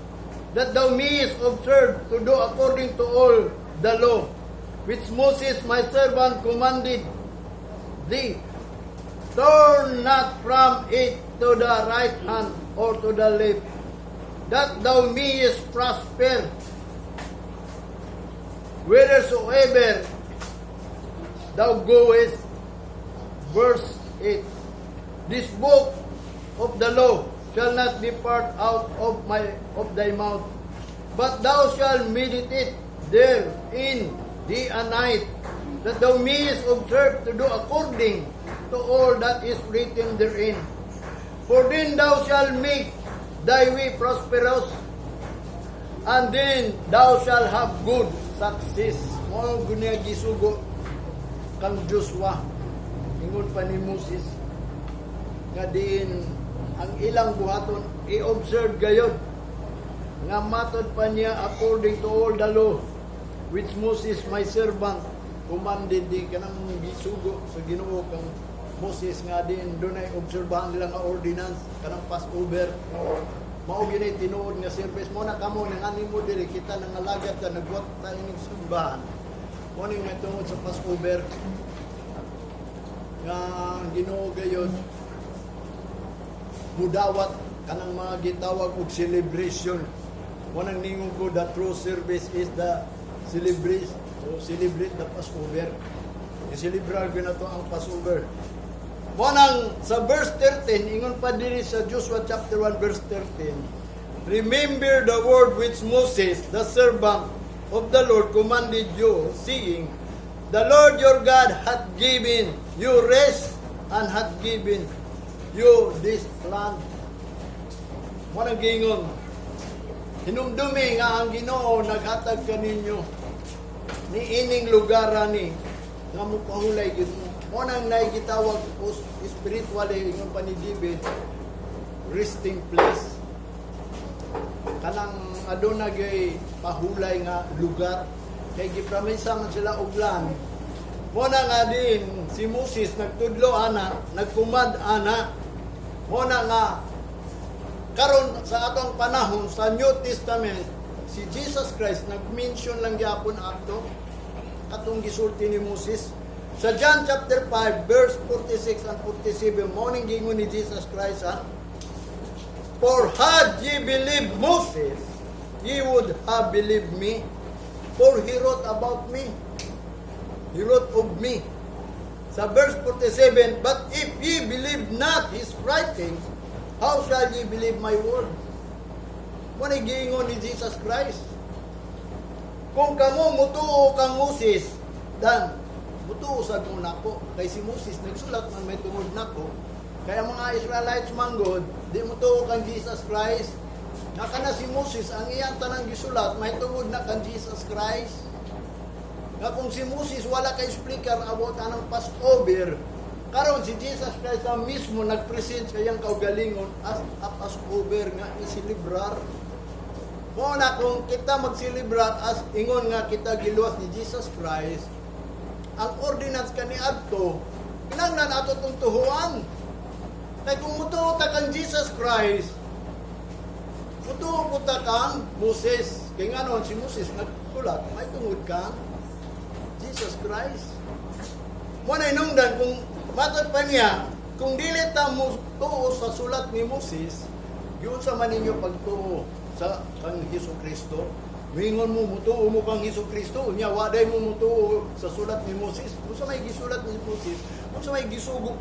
that thou mayest observe to do according to all the law, which Moses my servant commanded thee. Turn not from it to the right hand or to the left, that thou mayest prosper whithersoever thou goest. Verse 8. This book of the law shall not depart out of thy mouth, but thou shalt meditate therein day and night, that thou mayest observe to do according to all that is written therein. For then thou shalt make thy way prosperous, and then thou shalt have good success. Mao gud niya gisugo kang Joshua. Ingon pa ni Moses nga diin ang ilang buhaton, i-observe gayod nga matod pa niya, according to all the law which Moses my servant commanded thee, kanang gisugo sa Ginoo kang Moses nga diin dunay obserbahan nila nga ordinance, kanang Passover. Mao gyud tinuod nga service mo na kamo nang ani mo diri, kita nangalagad ta, nagbuhat ta ining simbahan mo ning may tungod sa Passover nga ang Ginoo gayod mudawat kanang mga gitawag og celebration. Mo nang ningon ko, the true service is the celebrate o celebrate the Passover. I-celebrar gyud nato ang Passover. Mo nang sa verse 13, ingon pa diri sa Joshua chapter 1 verse 13, "Remember the word which Moses, the servant of the Lord, commanded you, saying, 'The Lord your God hath given you rest and hath given you this land.'" Mo nang giingon, hinumdumi nga ang Ginoo naghatag kaninyo ni ining lugar ani nga mopahulay gyud mo. Mo nang naay gitawag spiritually, ingon pa ni David, resting place. Kanang aduna gyud pahulay nga lugar kay gipromisa man sila og land. Mo na nga din si Moses nagtudlo ana, nag-command ana. Mo na nga karon sa atong panahon sa New Testament, si Jesus Christ nag-mention lang gyapon ato katong gisulti ni Moses. Sa John chapter 5 verse 46 and 47, mo ning giingon ni Jesus Christ, ha? "For had ye believed Moses, ye would have believed me, for he wrote about me." He wrote of me. Sa verse 47, "But if ye believe not his writings, how shall ye believe my word?" Mo ni giingon ni Jesus Christ. Kung kamo mutuo kang Moses, dan mutuo sad mo nako kay si Moses nagsulat man may tungod nako. Kaya mga Israelites manggod, di mutuo kang Jesus Christ. Nga kana si Moses, ang iyang tanang gisulat may tungod na kang Jesus Christ. Nga kung si Moses wala kay explicar about anang Passover, karon si Jesus Christ ang mismo nagpresent sa iyang kaugalingon as a Passover nga iselebrar. Mo na kung kita magselebrar as ingon nga kita giluwas ni Jesus Christ, ang ordinance kaniadto, kinahanglan ato tong tuhuan. Kay kung mutuo ta kang Jesus Christ, mutuo po ta kang Moses. Kay nganon si Moses nagsulat may tungod kang Jesus Christ. Mo na inungdan kung matod pa niya, kung dili ta mo tuo sa sulat ni Moses, giunsa man ninyo pagtuo sa kang Hesus Kristo? Mingon mo mutuo mo kang Hesus Kristo, unya wa day mo mutuo sa sulat ni Moses. Unsa may gisulat ni Moses? Unsa may gisugo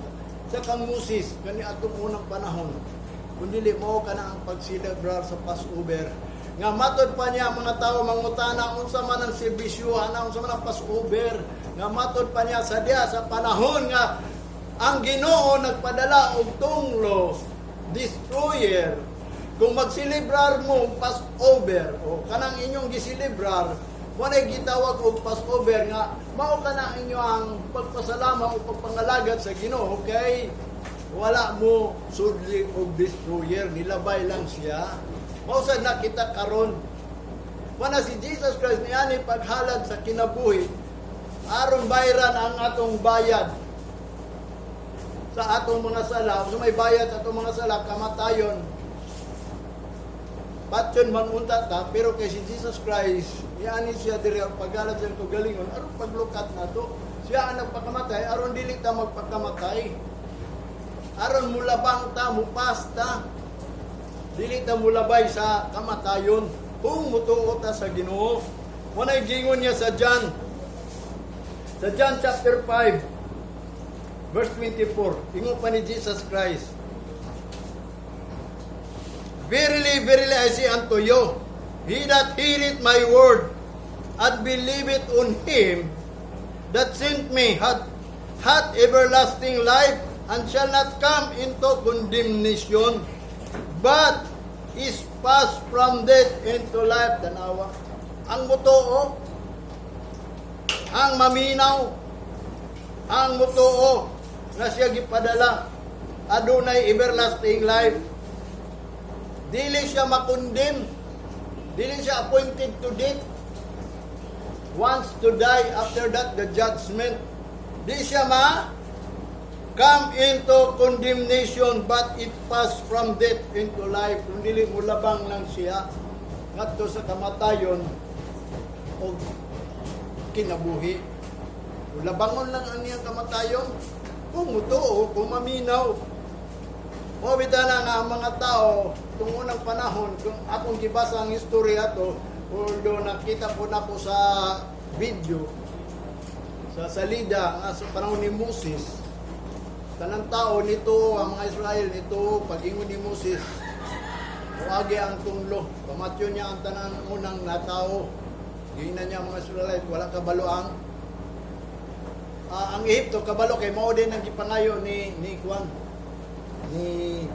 sa kang Moses kani atong unang panahon? Kung dili mao kana ang pagselebrar sa Passover. Nga matod pa niya, mga tao mangutana unsa man ang serbisyo ana, unsa man ang Passover. Nga matod pa niya, sa diya sa panahon nga ang Ginoo nagpadala og tunglo, destroyer, kung magselebrar mo og Passover o kanang inyong giselebrar, walay gitawag og Passover nga mao kana inyo ang pagpasalamat o pagpangalagad sa Ginoo kay wala mo sudli og destroyer, nilabay lang siya. Mao sad na kita karon. Wala si Jesus Christ niani paghalad sa kinabuhi aron bayran ang atong bayad sa atong mga sala. So may bayad sa atong mga sala, kamatayon. Patyon man unta ta, pero kay si Jesus Christ, niani siya diri ang paghalad sa kaugalingon aron paglukat nato. Siya ang nagpakamatay aron dili ta magpakamatay. Aron mulabang ta, mupasta. Dili ta mulabay sa kamatayon kung mutuo ta sa Ginoo. Manay gingon niya sa John. Sa John chapter 5 verse 24. Ingon pa ni Jesus Christ, "Verily, verily, I say unto you, he that heareth my word and believeth on him that sent me hath everlasting life and shall not come into condemnation, but is passed from death into life." Tanawa. Ang mutuo, ang maminaw, ang mutuo na siya gipadala, adunay everlasting life. Dili siya ma-condemn. Dili siya appointed to death. Once to die, after that, the judgment. Di siya ma come into condemnation, but it passed from death into life. Kung dili, mulabang lang siya ngadto sa kamatayon o kinabuhi. Labangon lang ang iyang kamatayon kung mutuo, kung maminaw. Mao bitaw na nga ang mga tao tung unang panahon, kung akong gibasa ang istorya to, although nakita po nako sa video sa salida nga sa panahon ni Moses, tanang tao nito, ang mga Israel nito, pag-ingon ni Moses, muagi ang tunglo, pamatyon niya ang tanang unang natao. Giingnan niya ang mga Israelite, wala kabalo ang Ehipto, kabalo kay mao din ang gipangayo ni Kwan, ni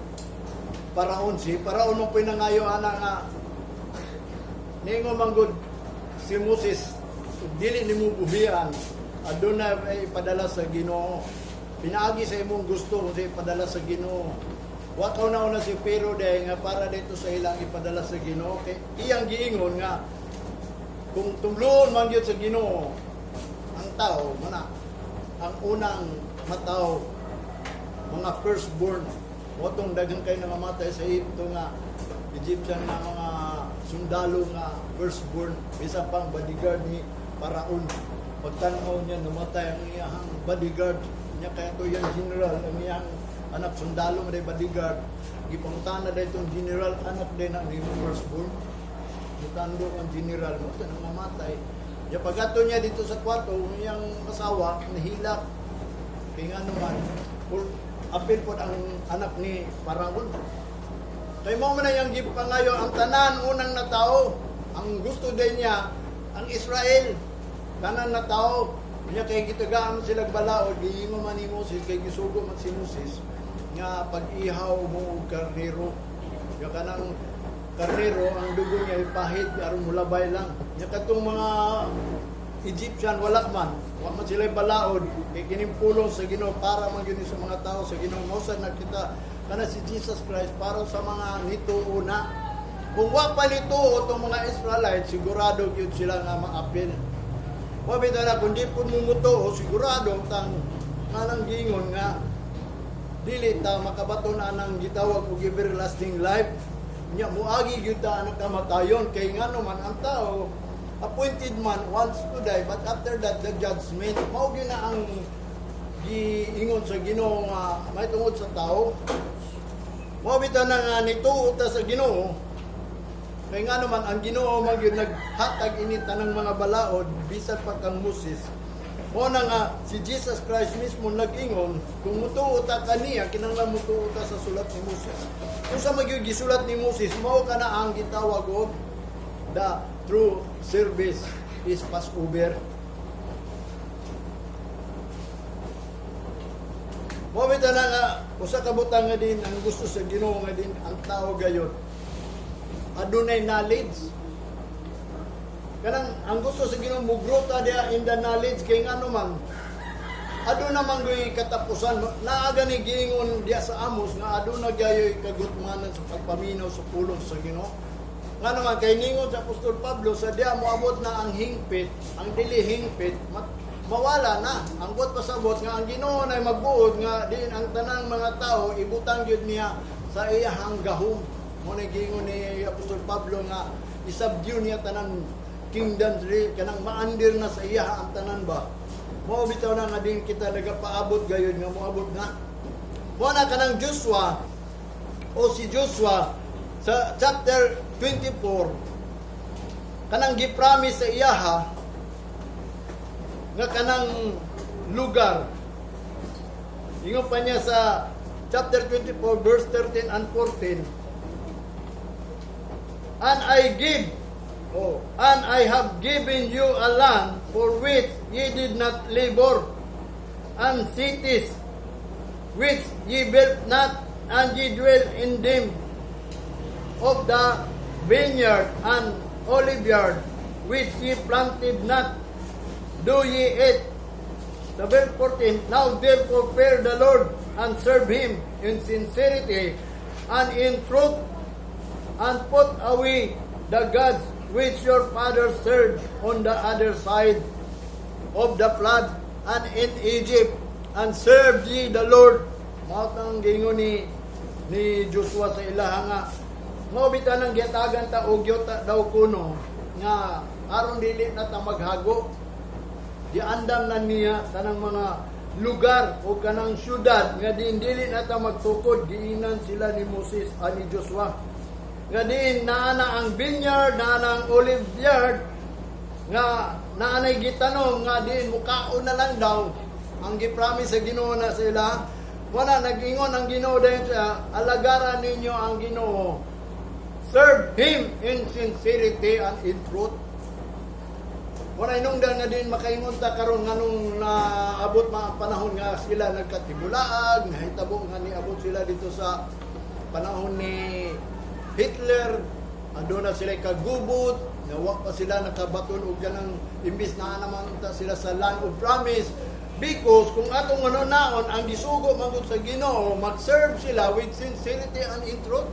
Paraon. Si Paraon mo pinangayo ana nga ningon manggod si Moses, "Dili nimo buhian, aduna ay ipadala sa Ginoo. Pinaagi sa imong gusto kung sa ipadala sa Ginoo." Wa ka na una si Pero dahil nga para dito sa ilang ipadala sa Ginoo kay iyang giingon nga kung tungloon man gyud sa Ginoo ang tao, mana ang unang mataw, mga firstborn. Mao tong daghan kay nangamatay sa Egypto nga Egyptian nga mga sundalo nga firstborn, bisan pang bodyguard ni Paraon. Pagtanaw niya, namatay ang iyang bodyguard niya, kaya to yung general, ang iyang anak sundalo nga day bodyguard. Gipangutana day itong general, "Anak din ang imong firstborn?" Mutando ang general mo ito nang mamatay. Ya pagato niya dito sa kwarto, ang iyang asawa nahilak kay nga naman apil po ang anak ni Paraon. Kay mo man ang gipangayo ang tanan unang na tao. Ang gusto din niya ang Israel, tanan na tao niya, kay gitagaan sila balaod. Giingon man ni Moses, kay gisugo man si Moses nga pag-ihaw mo og karnero. Ya kanang karnero, ang dugo niya ipahid aron mulabay lang. Nya katong mga Egyptian, wala man. Wa man sila balaod kay kining pulong sa Ginoo para man gyud ni sa mga tao sa Ginoo. Mao sad nakita kana si Jesus Christ para sa mga nituo na. Kung wa pa nituo itong mga Israelite, sigurado gyud sila nga maapil. Wa bitaw na kung di pud mo mutuo, sigurado tang nganang gingon nga dili ta makabaton anang gitawag og everlasting life. Nya muagi gyud ta anang kamatayon kay ngano man ang tao appointed man once to die, but after that, the judgment. Mao gyud na ang giingon sa Ginoo nga may tungod sa tao. Mao bitaw na nga nituo ta sa Ginoo kay nga naman ang Ginoo man gyud naghatag ini tanang mga balaod bisan pa kang Moses. Mao na nga si Jesus Christ mismo nag-ingon, kung mutuo ta kaniya, kinahanglan mutuo ta sa sulat ni Moses. Kung sa magyud gisulat ni Moses, mao kana ang gitawag og the true service is Passover. Mao bitaw na nga usa ka butang nga din ang gusto sa Ginoo nga din ang tao gayon adunay knowledge. Kanang ang gusto sa Ginoo, mo-grow ta diha in the knowledge kay ngano man aduna man goy katapusan. Naa gani giingon diha sa Amos nga aduna gayoy kagutmanan sa pagpaminaw sa pulong sa Ginoo. Ngano man kay ningon sa Apostol Pablo, sa diha moabot na ang hingpit, ang dili hingpit mawala na. Ang buot pasabot nga ang Ginoo na magbuod nga diin ang tanang mga tao ibutang gyud niya sa iyahang gahom. Mo na giingon ni Apostol Pablo nga isubdue niya tanan kingdom diri, kanang maandir na sa iya ang tanan ba. Mao bitaw na nga din kita nagapaabot gayud nga moabot na. Mo na kanang Joshua o si Joshua sa chapter 24, kanang gipromise sa iyaha nga kanang lugar. Ingon pa niya sa chapter 24 verse 13 and 14, "And I have given you a land for which ye did not labor, and cities which ye built not, and ye dwell in them, of the vineyard and oliveyard which ye planted not, do ye eat." Sa verse 14, "Now therefore fear the Lord and serve Him in sincerity and in truth, and put away the gods which your fathers served on the other side of the flood and in Egypt, and serve ye the Lord." Mao tang giingon ni Joshua sa ilaha nga mao bitaw nang gihatagan ta og yuta daw kuno nga aron dili na ta maghago. Giandam na niya kanang mga lugar o kanang syudad nga din dili na ta magtukod. Giinan sila ni Moses, ni Joshua, nga diin naa na ang vineyard, naa na ang olive yard, nga naanay gitanom nga diin mukaon na lang daw ang gipromise sa Ginoo na sila. Wala nag-ingon ang Ginoo dayon sa alagaran ninyo ang Ginoo, serve Him in sincerity and in truth. Wala inungdan nga din makaingon ta karon nganong naabot mga panahon nga sila nagkatibulaag, nahitabo nga niabot sila dito sa panahon ni Hitler, aduna sila kagubot, nawa pa sila nakabaton og kanang imbis na naman ta sila sa land of promise, because kung atong ano naon ang gisugo man gud sa Ginoo, mag-serve sila with sincerity and in truth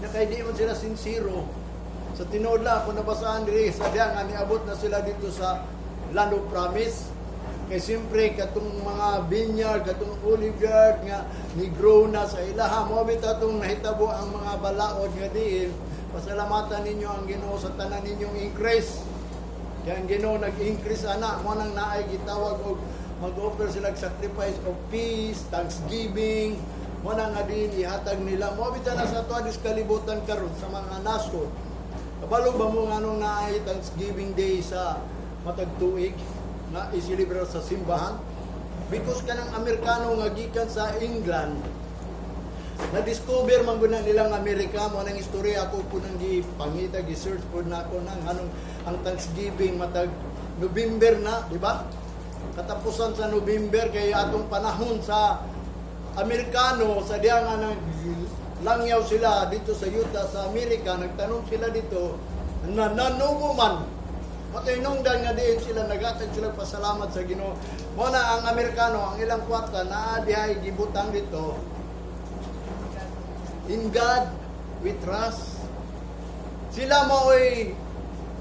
na kay di man sila sincero. Sa tinuod lang, kung nabasaan diri sa diya nga niabot na sila dito sa land of promise. Kay siyempre katong mga vineyard, katong olive yard nga ni-grow na sa ilaha, mo bitaw atong nahitabo ang mga balaod nga diin. Pasalamatan ninyo ang Ginoo sa tanan ninyong increase. Kaya ang Ginoo nag-increase ana, mo nang naay gitawag og mag-offer sila og sacrifice of peace, thanksgiving, mo nang nga diin ihatag nila. Mo bitaw na sa ato kalibutan karon sa mga nasod. Kabalo ba mo nga nung naay Thanksgiving Day sa matag tuig na isilibra sa simbahan? Because kanang Amerikano nga gikan sa England, na-discover man gud na nilang Amerika. Mo nang istorya ako po nang gipangita, gi-search po na ako nang anong ang Thanksgiving matag November na, di ba? Katapusan sa November kay atong panahon sa Amerikano sa diya nga nag langyaw sila dito sa Utah sa Amerika, nagtanong sila dito na nanubo man. Matay nungdan nga diin sila nagatag sila pasalamat sa Ginoo. Mo na ang Amerikano, ang ilang kwarta naa dihay gibutang dito, "In God we trust." Sila mao'y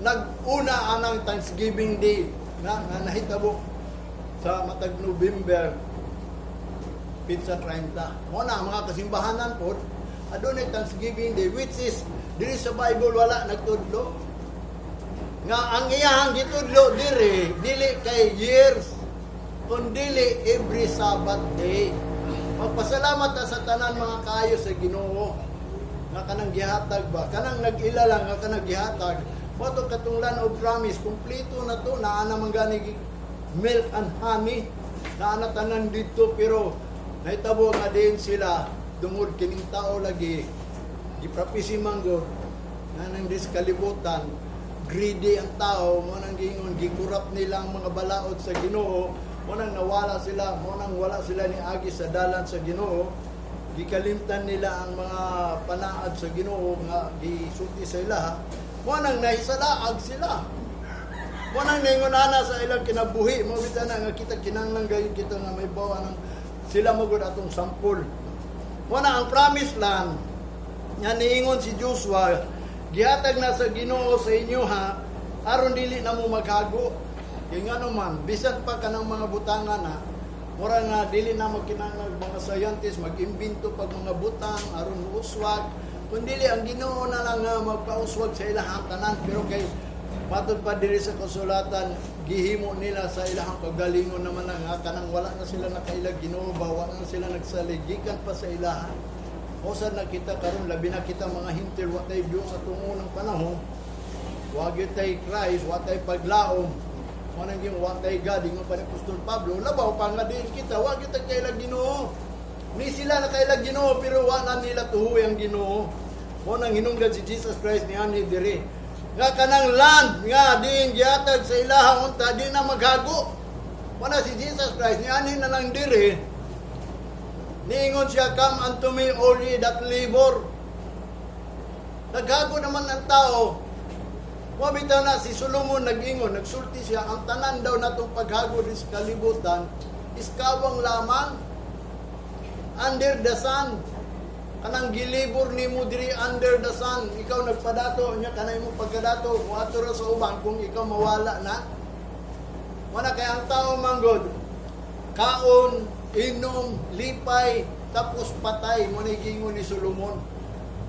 nag-una anang Thanksgiving Day na nahitabo sa matag November petsa 30. Mo na ang mga kasimbahanan po, adunay Thanksgiving Day, which is diri sa Bible wala nagtudlo. Nga ang iyahang gitudlo diri dili kay years kundili every Sabbath day. Magpasalamat ta sa tanan mga kaayo sa Ginoo nga kanang gihatag ba, kanang nag-ila lang nga kanang gihatag. Mo to katong land of promise, kumpleto na to, naa naman gani milk and honey, naa na tanan dito, pero nahitabo nga din sila tungod kining tao lagi giprapisi man gud nga nang dis kalibutan greedy ang tao. Mo nang giingon gikurap nila ang mga balaod sa Ginoo, mo nang nawala sila, mo nang wala sila ni agi sa dalan sa Ginoo. Gikalimtan nila ang mga panaad sa Ginoo nga gisulti sa ilaha, mo nang nahisalaag sila, mo nang ningon ana sa ilang kinabuhi. Mo bitaw na nga kita kinahanglan gayud kita nga may bawa ng sila mo gud atong sampol. Mo na ang promise land nga niingon si Joshua, gihatag na sa Ginoo sa inyo ha, aron dili na mo maghago. Kay ngano man, bisan pa kanang mga butangan na, mura nga dili na magkinahanglan mga scientist mag-imbento pag mga butang aron muuswag. Kung dili, ang Ginoo na lang nga magpauswag sa ilahang tanan, pero kay matod pa diri sa kasulatan, gihimo nila sa ilahang kagalingon naman na nga kanang wala na sila nakailag Ginoo ba, wala na sila nagsalig gikan pa sa ilahan. O sa nakita karon, labi na kita mga Hentil, wa tay Dios sa tungo ng panahon. Wa gyud tay Christ, wa tay paglaom. Mo nang yung wa tay God, ingon pa ni Apostol Pablo, labaw pa nga diin kita, wa gyud tay kailag Ginoo. Ni sila nakailag Ginoo, pero wa na nila tuhoy ang Ginoo. Mo nang hinungdan si Jesus Christ ni ani diri nga kanang land nga diin gihatag sa ilaha unta di na maghago. Wala si Jesus Christ ni ani na lang diri. Niingon siya, "Come unto me, all ye that labor." Naghago naman ang tao. Wa bitaw na si Solomon nag-ingon, nagsulti siya, ang tanan daw natong paghago di sa kalibutan is kawang lamang under the sun. Kanang gilibor nimo diri under the sun, ikaw nagpadato nya kanay mo pagkadato, muadto ra sa uban kung ikaw mawala na. Wala kay ang tao manggod, kaon, inom, lipay, tapos patay, mo na gingon ni Solomon.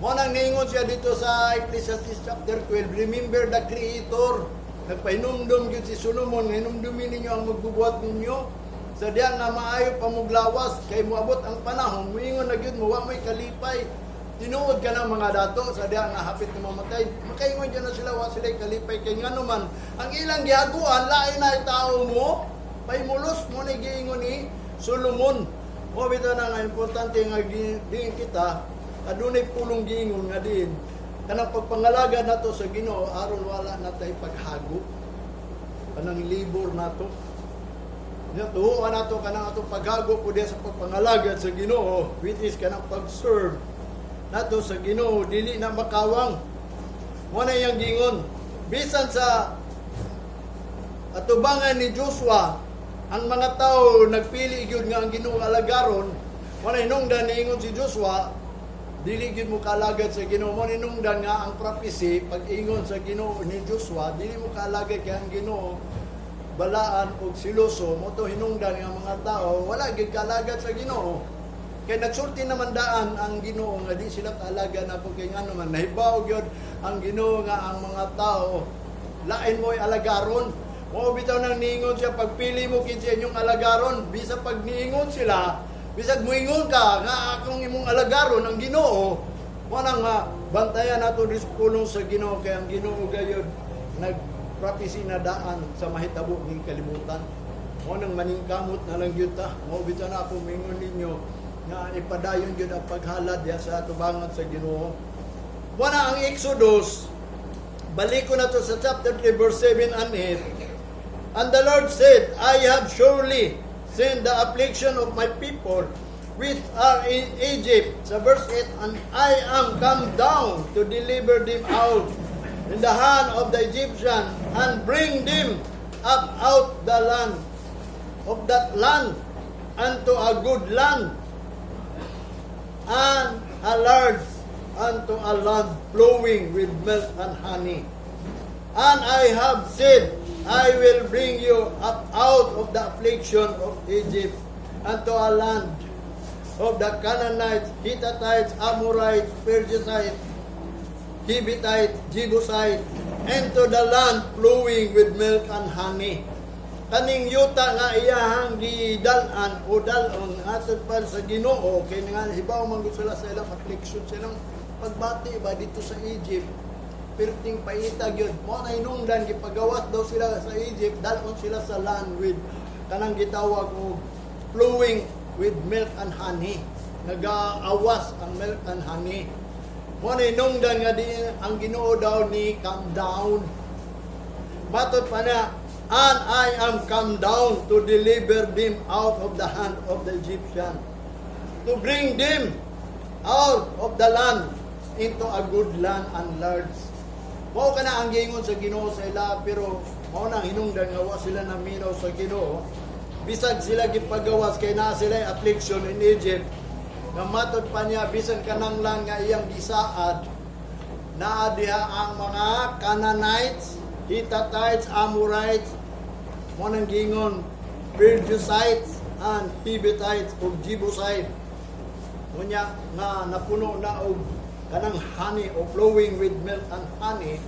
Mo nang ningon siya dito sa Ecclesiastes chapter 12, "Remember the Creator." Nagpahinumdum gyud si Solomon, "Hinumdumin ninyo ang magbubuhat ninyo. Sa diya nga maayo pa moglawas, kay moabot ang panahon, muingon na gyud mo, wa mo'y kalipay." Tinuod ka ng mga dato, sa diya nga hapit na mamatay, makaingon dyan na sila, wa sila kalipay. Kay ngano man, ang ilang gihaguan, lain na tao mo, paymulos mo ni giingon ni Solomon. Mo bitaw na nga importante nga diin kita, adunay pulong giingon nga diin kanang pagpangalaga nato sa Ginoo aron wala na tay paghago, kanang libor nato. Nya tuhuan nato kanang atong paghago po diya sa pagpangalagad sa Ginoo, which is kanang pag-serve nato sa Ginoo, dili na makawang. Mo na iyang gingon bisan sa atubangan ni Joshua, ang mga tao nagpili gyud nga ang Ginoo alagaron. Mo na hinungdan niingon si Joshua, "Dili gyud mo kaalagad sa Ginoo." Mo hinungdan nga ang prophecy pag-ingon sa Ginoo ni Joshua, "Dili mo kaalagad kay ang Ginoo balaan og siloso." Mo to hinungdan nga mga tao wala gyud kaalagad sa Ginoo. Kay nagsulti naman daan ang Ginoo nga di sila kaalagad nako, kay ngano man nahibaw gyud ang Ginoo nga ang mga tao lain mo'y alagaron. Mo bitaw nang niingon siya, "Pagpili mo kinsa inyong alagaron." Bisa pag niingon sila, bisag muingon ka nga akong imong alagaron ang Ginoo, mo nang nga bantayan nato dis pulong sa Ginoo, kay ang Ginoo gayud nag prophecy na daan sa mahitabo ning kalibutan. Mo nang maningkamot na lang gyud ta. Mo bitaw na ako mingon ninyo nga ipadayon gyud ang paghalad diha sa atubangan sa Ginoo. Mo na ang Exodus, balik ko na to sa chapter 3 verse 7 and 8. And the Lord said, "I have surely seen the affliction of my people which are in Egypt." Sa verse 8, "And I am come down to deliver them out in the hand of the Egyptian and bring them up out the land of that land unto a good land and a large, unto a land flowing with milk and honey. And I have said, I will bring you up out of the affliction of Egypt unto a land of the Canaanites, Hittites, Amorites, Perizzites, Hivite, Jebusite, into the land flowing with milk and honey." Kaning yuta nga iyahang gidal-an o dal-on ngatod pa sa Ginoo, kay nga hibaw man gud sila sa ilang affliction, sa ilang pagbati ba dito sa Egypt, perting paita gyud. Mo na hinungdan gipagawas daw sila sa Egypt, dal-on sila sa land with kanang gitawag og flowing with milk and honey, nagaawas ang milk and honey. Mo na hinungdan nga di ang Ginoo daw ni come down. Matod pa na, "And I am come down to deliver them out of the hand of the Egyptian, to bring them out of the land into a good land and large." Mao kana ang giingon sa Ginoo sa ila, pero mao nang hinungdan nga wa sila naminaw sa Ginoo. Bisag sila gipagawas kay naa sila affliction in Egypt, nga matod pa niya bisan kanang lang nga iyang gisaad, naa diha ang mga Canaanites, Hittites, Amorites, mo nang giingon Perizzites and Hivitites ug Jebusite. Unya nga napuno na og Kanang honey o flowing with milk and honey.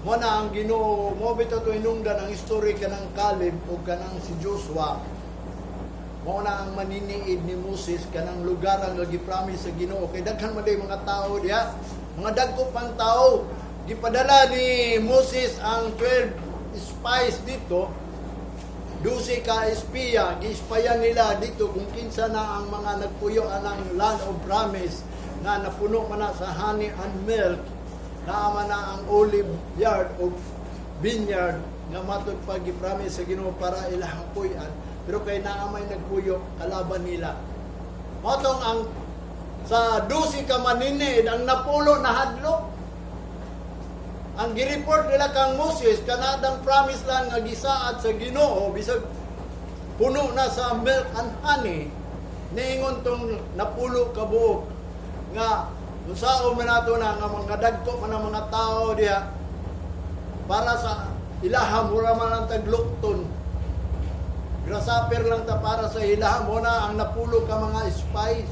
Mo na ang Ginoo mo bitaw to hinungdan ang history kanang Caleb o kanang si Joshua. Mo na ang maniniid ni Moses kanang lugar ang gi-promise sa Ginoo kay daghan man day mga tao diha, mga dagko pang tao. Gipadala ni Moses ang 12 spies dito, 12 ka espiya. Giespayan nila dito kung kinsa na ang mga nagpuyo anang land of promise nga napuno man na sa honey and milk, naa man na ang olive yard o vineyard nga matod pa gi-promise sa Ginoo para ilahang puy-an, pero kay naa may nagpuyo kalaban nila. Mao tong ang sa 12 ka maniniid, ang napulo nahadlok. Ang gi-report nila kang Moses, kanadang promise land nga gisaad sa Ginoo, bisag puno na sa milk and honey, niingon tong napulo ka buok nga unsaon man nato na nga mga dagko man ang mga tao diha, para sa ilaha mura man ang taglukton, grasshopper lang ta para sa ilaha. Mo na ang napulo ka mga spies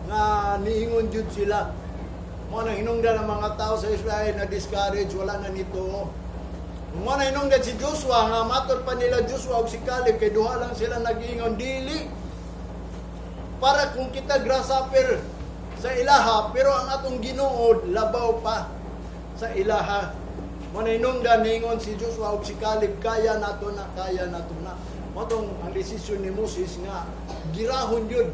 nga niingon jud sila. Mo na hinungdan ang mga tao sa Israel na discourage, wala na nito. Mo na hinungdan si Joshua nga matod pa nila Joshua ug si Caleb kay duha lang sila nag-ingon, dili para kung kita grasshopper sa ilaha, pero ang atong Ginoo labaw pa sa ilaha. Mo na hinungdan ningon si Joshua ug si Caleb, kaya nato na, kaya nato na. Mo tong ang desisyon ni Moses nga girahon yun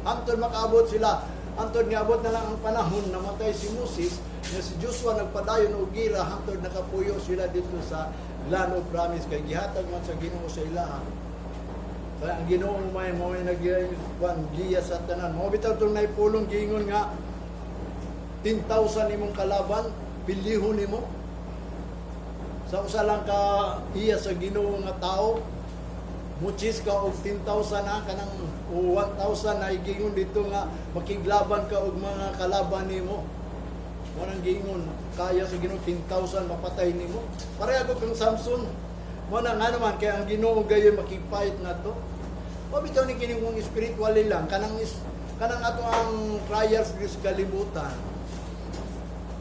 hantod makaabot sila. Hantod nga abot na lang ang panahon, namatay si Moses, nga si Joshua nagpadayon og gira hantod nakapuyo sila dito sa land of promise kay gihatag man sa Ginoo sa ilaha. Kaya ang Ginoo may nag giya sa tanan. Mo bitaw tong naipulong giingon nga 10,000 imong kalaban, pilihon nimo. Sa usa lang ka iya sa Ginoo nga tao, muchis ka og 10,000 na kanang o 1,000 na igingon dito nga makiglaban ka og mga kalaban nimo. Walang giingon, kaya sa Ginoo 10,000 mapatay nimo. Pareha ko kang Samson. Mo na nga naman kay ang Ginoo gayon makig-fight na to. O bitaw ni kini kung spiritually lang kanang ato ang trials diri sa kalibutan.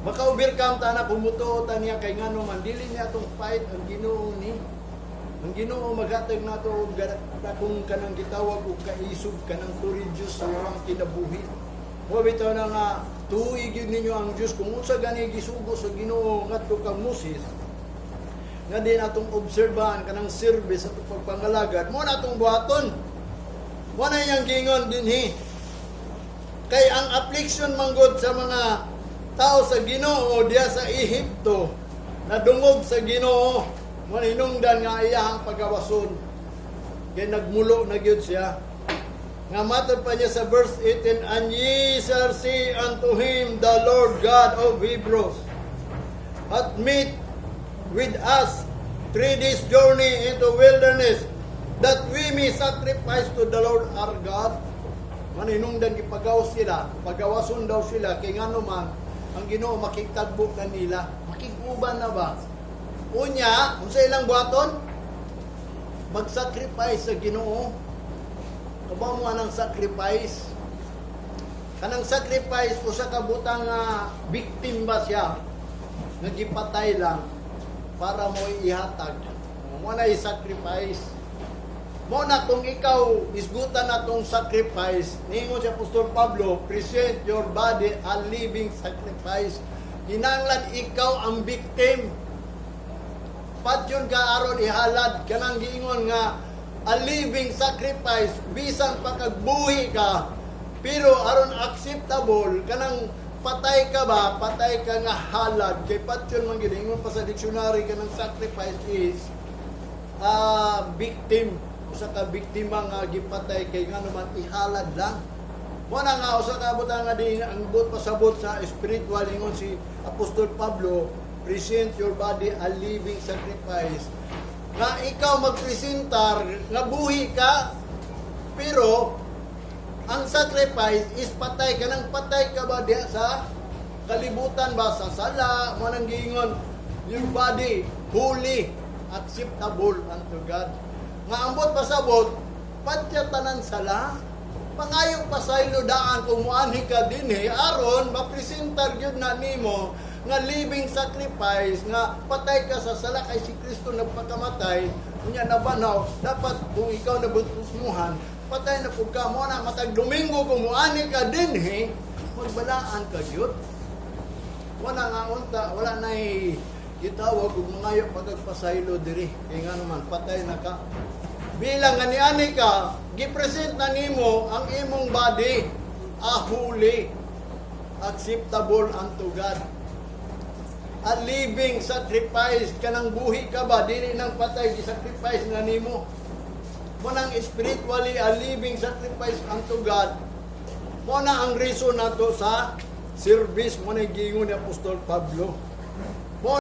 Maka-overcome ta na kung mutuo ta niya kay ngano man dili niya atong fight, ang Ginoo ni. Ang Ginoo maghatag nato og kung kanang gitawag og kaisog, kanang courageous sa iyang kinabuhi. Mo bitaw na nga tuig gyud ninyo ang Dios kung unsa gani gisugo sa Ginoo ngadto kang Moses nga din atong obserbahan kanang service atong pagpangalagad mo na atong buhaton. Mo na iyang gingon dinhi kay ang affliction manggod sa mga tao sa Ginoo diya sa Ehipto nadungog sa Ginoo. Mo na hinungdan nga iyang pagawason kay nagmulo na gyud siya nga matod pa niya sa verse 18, "And ye shall say unto him, The Lord God of Hebrews hath met with us 3 days' journey into wilderness, that we may sacrifice to the Lord our God." Maninungdan gipagawas sila, pagawason daw sila kay ngano man ang Ginoo makigtagbo na nila, makiguban na ba. Unya, unsa ilang buhaton? Mag-sacrifice sa Ginoo. Kabaw mo anang sacrifice? Kanang sacrifice usa ka butang nga victim ba siya nga gipatay lang para mo ihatag. Mo na sacrifice. Mo na kung ikaw isgutan na tong sacrifice, ningon si Apostol Pablo, "Present your body a living sacrifice." Kinahanglan ikaw ang victim. Patyon ka aron ihalad kanang giingon nga a living sacrifice, bisan pa kagbuhi ka, pero aron acceptable kanang patay ka ba, patay ka nga halad kay patyon man gid. Ingon pa sa dictionary, kanang sacrifice is victim, usa ka biktima nga gipatay kay ngano man ihalad lang. Mo na nga usa ka butang nga di ang buot pasabot sa spiritual, ingon si Apostol Pablo, "Present your body a living sacrifice," nga ikaw magpresentar nga buhi ka, pero ang sacrifice is patay ka nang patay ka ba diha sa kalibutan ba, sa sala. Mo nang giingon, your body holy, acceptable unto God, nga ambot pasabot patya tanan sala. Pangayo pasaylo daan kung muanhi ka dinhi aron mapresentar gyud na nimo nga living sacrifice, nga patay ka sa sala kay si Kristo nagpakamatay, unya nabanhaw. Dapat kung ikaw nabautismuhan, patay na pud ka. Mo na matag Domingo kung muanhi ka dinhi, magbalaan ka gyud. Wala nga unta, wala na gitawag ug mangayo pagpasaylo diri kay nga naman patay na ka. Bilang nga niani ka, gipresent na nimo ang imong body a holy, acceptable unto God, a living sacrifice. Kanang buhi ka ba, dili nang patay, gi-sacrifice na nimo mo nang spiritually a living sacrifice unto God. Mo na ang reason nato sa service mo na giingon ni Apostol Pablo.